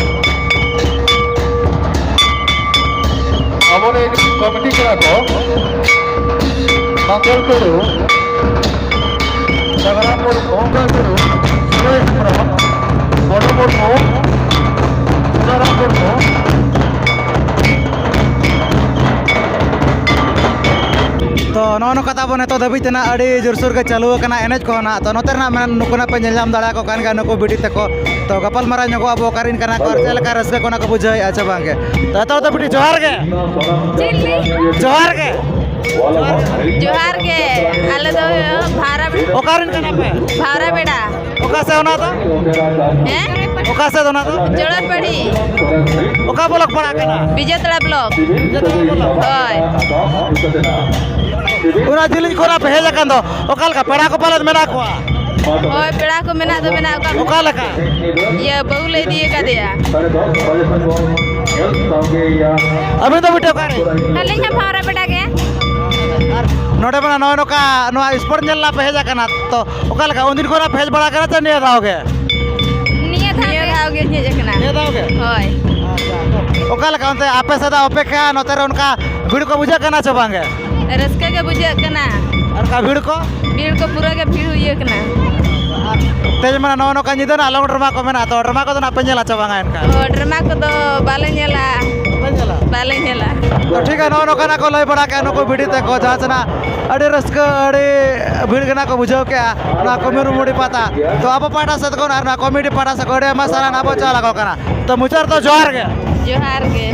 ᱟᱵᱚᱨᱮᱱ ᱠᱚᱢᱤᱴᱤ ᱠᱚᱲᱟ ᱠᱚ, ᱢᱟᱝᱜᱚᱞ ᱴᱩᱰᱩ, ᱥᱟᱜᱟᱨᱟᱢ ᱢᱩᱨᱢᱩ, ᱢᱚᱝᱜᱚᱞ ᱴᱩᱰᱩ, ᱥᱩᱨᱟᱹᱭ ᱦᱮᱢᱵᱨᱚᱢ, ᱢᱚᱱᱩ ᱢᱩᱨᱢᱩ, ᱥᱩᱱᱟᱨᱟᱢ ᱢᱩᱨᱢᱩ, ᱱᱚᱜᱼᱚ ᱱᱚᱝᱠᱟ ᱛᱟᱵᱚᱱ ᱱᱤᱛᱚᱜ ᱫᱷᱟᱹᱵᱤᱡ ᱛᱮ ᱱᱟᱜ ᱟᱹᱰᱤ ᱡᱳᱨᱥᱳᱨ ᱜᱮ ᱪᱟᱹᱞᱩ ᱟᱠᱟᱱᱟ ᱮᱱᱮᱡ ᱠᱚᱦᱚᱸ ᱱᱟᱜ᱾ ᱛᱚ ᱱᱚᱛᱮ ᱨᱮᱱᱟᱜ ᱢᱮᱱ-, ᱱᱩᱠᱩ ᱱᱟᱜ ᱯᱮ ᱧᱮᱞ ᱧᱟᱢ ᱫᱟᱲᱮᱭᱟᱠᱚ ᱠᱟᱱ ᱜᱮᱭᱟ, ᱱᱩᱠᱩ ᱵᱤᱴᱤ ᱛᱟᱠᱚ᱾ ᱛᱚ ᱜᱟᱯᱟᱞ ᱢᱟᱨᱟᱣ ᱧᱚᱜᱚᱜ ᱟᱵᱚ ᱚᱠᱟᱨᱮᱱ ᱠᱟᱱᱟ ᱠᱚ ᱟᱨ ᱪᱮᱫ ᱞᱮᱠᱟ ᱨᱟᱹᱥᱠᱟᱹ ᱠᱚ ᱱᱟᱜ ᱠᱚ ᱵᱩᱡᱷᱟᱹᱣᱮᱫᱼᱟ ᱪᱮ ᱵᱟᱝ ᱜᱮ? ᱛᱚ ᱮᱛᱚᱦᱚᱵ ᱫᱚ ᱵᱤᱴᱤ ᱡᱚᱦᱟᱨ ᱜᱮ᱾ ᱪᱤᱞᱤ? ᱡᱚᱦᱟᱨ ᱜᱮ᱾ ᱡᱚᱦᱟᱨ ᱜᱮ᱾ ᱟᱞᱮ ᱫᱚ ᱵᱷᱟᱣᱨᱟ ᱵᱮᱲᱟ᱾ ᱚᱠᱟᱨᱮᱱ ᱠᱟᱱᱟ ᱯᱮ? ᱵᱷᱟᱣᱨᱟ ᱵᱮᱲᱟ᱾ ᱚᱠᱟ ᱥᱮᱫ ᱚᱱᱟ ᱫᱚ? ᱦᱮᱸ? ᱚᱠᱟ ᱥᱮᱫ ᱚᱱᱟ ᱫᱚ? ᱡᱚᱲᱚᱨᱯᱟᱹᱲᱤ᱾ ᱚᱠᱟ ᱵᱞᱚᱠ ᱯᱟᱲᱟᱜ ᱠᱟᱱᱟ? ᱵᱤᱡᱮᱛᱟᱲᱟ ᱵᱞᱚᱠ᱾ ᱵᱤᱡᱮᱛᱟᱲᱟ ᱵᱞᱚᱠ᱾ ᱦᱳᱭ᱾ ᱚᱱᱟ ᱡᱤᱞᱤᱧ ᱠᱷᱚᱱᱟᱜ ᱯᱮ ᱦᱮᱡ ᱟᱠᱟᱱ ᱫᱚ, ᱚᱠᱟ ᱞᱮᱠᱟ ᱯᱮᱲᱟ ᱠᱚ ᱯᱟᱞᱮᱫ ᱢᱮᱱᱟᱜ ᱠᱚᱣᱟ? ᱦᱳᱭ, ᱯᱮᱲᱟ ᱠᱚ ᱢᱮᱱᱟᱜ ᱫᱚ ᱢᱮᱱᱟᱜ ᱠᱚᱣᱟ᱾ ᱚᱠᱟ ᱞᱮᱠᱟ? ᱤᱭᱟᱹ, ᱵᱟᱹᱦᱩ ᱞᱮ ᱤᱫᱤ ᱟᱠᱟᱫᱮᱭᱟ᱾ ᱟᱹᱵᱤᱱ ᱫᱚ ᱵᱤᱴᱤ ᱚᱠᱟᱨᱮ? ᱟᱹᱞᱤᱧ ᱦᱚᱸ ᱵᱷᱟᱣᱨᱟ ᱵᱮᱲᱟ ᱜᱮ᱾ ᱟᱨ ᱱᱚᱰᱮ ᱢᱟ ᱱᱚᱜᱼᱚᱭ ᱱᱚᱝᱠᱟ ᱱᱚᱣᱟ ᱥᱯᱳᱨᱴ ᱧᱮᱞ ᱞᱟᱜ ᱯᱮ ᱦᱮᱡ ᱟᱠᱟᱱᱟ, ᱛᱚ ᱚᱠᱟ ᱞᱮᱠᱟ ᱩᱱᱫᱤᱱ ᱠᱷᱚᱱᱟᱜ ᱯᱮ ᱦᱮᱡ ᱵᱟᱲᱟ ᱟᱠᱟᱱᱟ ᱥᱮ ᱱᱤᱭᱟᱹ ᱫᱷᱟᱣ ᱜᱮ? ᱱᱤᱭᱟᱹ ᱫᱷᱟᱣ ᱜᱮ᱾ ᱱᱤᱭᱟᱹ ᱫᱷᱟᱣ ᱜᱮ ᱦᱮᱡ ᱟᱠᱟᱱᱟ᱾ ᱱᱤᱭᱟᱹ ᱫᱷᱟᱣ ᱜᱮ? ᱦᱳᱭ᱾ ᱟᱪᱪᱷᱟ, ᱛᱚ ᱚᱠᱟ ᱞᱮᱠᱟ ᱚᱱᱛᱮ ᱟᱯᱮ ᱥᱮᱫᱟᱜ ᱚᱯᱮᱠᱠᱷᱟ ᱱᱚᱛᱮ ᱨᱮ ᱚᱱᱠᱟ ᱵᱷᱤᱲ ᱠᱚ ᱵᱩᱡᱷᱟᱹᱜ ᱠᱟᱱᱟ ᱪᱮ ᱵᱟᱝ ᱜᱮ? ᱨᱟᱹᱥᱠᱟᱹ ᱜᱮ ᱵᱩᱡᱷᱟᱹᱜ ᱠᱟᱱᱟ᱾ ᱟᱨ ᱚᱱᱠᱟ ᱵᱷᱤᱲ ᱠᱚ? ᱵᱷᱤᱲ ᱠᱚ ᱯᱩᱨᱟᱹ ᱜᱮ ᱵᱷᱤᱲ ᱦᱩᱭ ᱟᱠᱟᱱᱟ᱾ ᱛᱮᱦᱮᱧ ᱢᱟᱱᱮ ᱱᱚᱜᱼᱚ ᱱᱚᱝᱠᱟ ᱧᱤᱫᱟᱹ ᱱᱟᱜ ᱞᱚᱝ ᱰᱨᱟᱢᱟ ᱠᱚ ᱢᱮᱱᱟᱜᱼᱟ, ᱛᱚ ᱰᱨᱟᱢᱟ ᱠᱚᱫᱚ ᱱᱟᱜ ᱯᱮ ᱧᱮᱞᱟ ᱪᱮ ᱵᱟᱝᱟ ᱮᱱᱠᱷᱟᱱ? ᱚ, ᱰᱨᱟᱢᱟ ᱠᱚᱫᱚ ᱵᱟᱞᱮ ᱧᱮᱞᱟ᱾ ᱵᱟᱯᱮ ᱧᱮᱞᱟ? ᱵᱟᱞᱮ ᱧᱮᱞᱟ᱾ ᱛᱚ ᱴᱷᱤᱠ ᱜᱮᱭᱟ, ᱱᱚᱜᱼᱚ ᱱᱚᱝᱠᱟᱱᱟᱜ ᱠᱚ ᱞᱟᱹᱭ ᱵᱟᱲᱟ ᱠᱮᱜᱼᱟ ᱱᱩᱠᱩ ᱵᱤᱴᱤ ᱛᱟᱠᱚ, ᱡᱟᱦᱟᱸ ᱥᱮᱱᱟᱜ ᱟᱹᱰᱤ ᱨᱟᱹᱥᱠᱟᱹ, ᱟᱹᱰᱤ ᱵᱷᱤᱲ ᱜᱮ ᱱᱟᱜ ᱠᱚ ᱵᱩᱡᱷᱟᱹᱣ ᱠᱮᱜᱼᱟ ᱱᱚᱣᱟ ᱠᱩᱢᱤᱨ ᱢᱩᱲᱤ ᱯᱟᱛᱟ᱾ ᱛᱚ ᱟᱵᱚ ᱯᱟᱦᱴᱟ ᱥᱮᱫ ᱠᱷᱚᱱ ᱟᱨ ᱱᱚᱣᱟ ᱠᱚᱢᱤᱴᱤ ᱯᱟᱦᱴᱟ ᱥᱮᱫ ᱠᱷᱚᱱ ᱟᱹᱰᱤ ᱟᱭᱢᱟ ᱥᱟᱨᱦᱟᱣ ᱟᱵᱚ ᱪᱟᱞ ᱟᱠᱚ ᱠᱟᱱᱟ᱾ ᱛᱚ ᱢᱩᱪᱟᱹᱫ ᱨᱮᱫᱚ ᱡᱚᱦᱟᱨ ᱜᱮ᱾ ᱡᱚᱦᱟᱨ ᱜᱮ᱾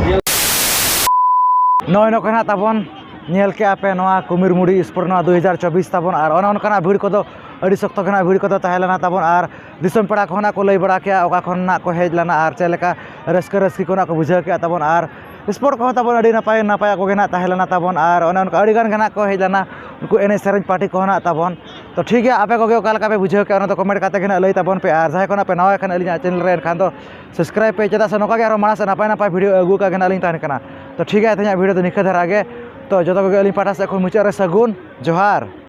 ᱱᱚᱜᱼᱚᱭ ᱱᱚᱝᱠᱟ ᱱᱟᱜ ᱛᱟᱵᱚᱱ ᱧᱮᱞ ᱠᱮᱜᱼᱟ ᱯᱮ ᱱᱚᱣᱟ ᱠᱩᱢᱤᱨ ᱢᱩᱲᱤ ᱥᱯᱳᱨᱴ ᱱᱚᱣᱟ ᱫᱩ ᱦᱟᱡᱟᱨ ᱪᱚᱵᱵᱤᱥ ᱛᱟᱵᱚᱱ, ᱟᱨ ᱚᱱᱮ ᱚᱱᱠᱟᱱᱟᱜ ᱵᱷᱤᱲ ᱠᱚᱫᱚ ᱟᱹᱰᱤ ᱥᱚᱠᱛᱚ ᱜᱮ ᱱᱟᱜ ᱵᱷᱤᱲ ᱠᱚᱫᱚ ᱛᱟᱦᱮᱸ ᱞᱮᱱᱟ ᱛᱟᱵᱚᱱ, ᱟᱨ ᱫᱤᱥᱚᱢ ᱯᱮᱲᱟ ᱠᱚᱦᱚᱸ ᱱᱟᱜ ᱠᱚ ᱞᱟᱹᱭ ᱵᱟᱲᱟ ᱠᱮᱜᱼᱟ ᱚᱠᱟ ᱠᱷᱚᱱ ᱱᱟᱜ ᱠᱚ ᱦᱮᱡ ᱞᱮᱱᱟ ᱟᱨ ᱪᱮᱫ ᱞᱮᱠᱟ ᱨᱟᱹᱥᱠᱟᱹ ᱨᱟᱹᱥᱠᱤ ᱠᱚ ᱱᱟᱜ ᱠᱚ ᱵᱩᱡᱷᱟᱹᱣ ᱠᱮᱜᱼᱟ ᱛᱟᱵᱚᱱ, ᱟᱨ ᱥᱯᱳᱨᱴ ᱠᱚᱦᱚᱸ ᱛᱟᱵᱚᱱ ᱟᱹᱰᱤ ᱱᱟᱯᱟᱭ ᱱᱟᱯᱟᱭᱟᱜ ᱠᱚᱜᱮ ᱱᱟᱜ ᱛᱟᱦᱮᱸ ᱞᱮᱱᱟ ᱛᱟᱵᱚᱱ, ᱟᱨ ᱚᱱᱮ ᱚᱱᱠᱟ ᱟᱹᱰᱤ ᱜᱟᱱ ᱜᱮ ᱱᱟᱜ ᱠᱚ ᱦᱮᱡ ᱞᱮᱱᱟ ᱩᱱᱠᱩ ᱮᱱᱮᱡ ᱥᱮᱨᱮᱧ ᱯᱟᱨᱴᱤ ᱠᱚᱦᱚᱸ ᱱᱟᱜ ᱛᱟᱵᱚᱱ᱾ ᱛᱚ ᱴᱷᱤᱠ ᱜᱮᱭᱟ, ᱟᱯᱮ ᱠᱚᱜᱮ ᱚᱠᱟ ᱞᱮᱠᱟ ᱯᱮ ᱵᱩᱡᱷᱟᱹᱣ ᱠᱮᱜᱼᱟ ᱚᱱᱟ ᱫᱚ ᱠᱚᱢᱮᱱᱴ ᱠᱟᱛᱮ ᱜᱮ ᱱᱟᱜ ᱞᱟᱹᱭ ᱛᱟᱵᱚᱱ ᱯᱮ, ᱟᱨ ᱡᱟᱦᱟᱸᱭ ᱠᱚ ᱱᱟᱜ ᱯᱮ ᱱᱟᱣᱟ ᱠᱟᱱᱟ ᱟᱹᱞᱤᱧᱟᱜ ᱪᱮᱱᱮᱞ ᱨᱮ ᱮᱱᱠᱷᱟᱱ ᱫᱚ ᱥᱟᱵᱥᱠᱨᱟᱭᱤᱵᱽ ᱯᱮ, ᱪᱮᱫᱟᱜ ᱥᱮ ᱱᱚᱝᱠᱟ ᱜᱮ ᱟᱨᱦᱚᱸ ᱢᱟᱲᱟᱝ ᱥᱮᱫ ᱱᱟᱯᱟᱭ ᱱᱟᱯᱟᱭ ᱵᱷᱤᱰᱤᱭᱳ ᱟᱹᱜᱩ ᱠᱟᱜ ᱜᱮ ᱱᱟᱜ ᱞᱤᱧ ᱛᱟᱦᱮᱱ ᱠᱟᱱᱟ᱾ ᱛᱚ ᱴᱷᱤᱠ ᱜᱮᱭᱟ, ᱛᱮᱦᱮᱧᱟᱜ ᱵᱷᱤᱰᱤᱭᱳ ᱫᱚ ᱱᱤᱝᱠᱟᱹ ᱫᱷᱟᱨᱟ ᱜᱮ᱾ ᱛᱚ ᱡᱚᱛᱚ ᱠᱚᱜᱮ ᱟᱹᱞᱤᱧ ᱯᱟᱦᱴᱟ ᱥᱮᱫ ᱠᱷᱚᱱ ᱢᱩᱪᱟᱹᱫ ᱨᱮ ᱥᱟᱹᱜᱩᱱ ᱡᱚᱦᱟᱨ᱾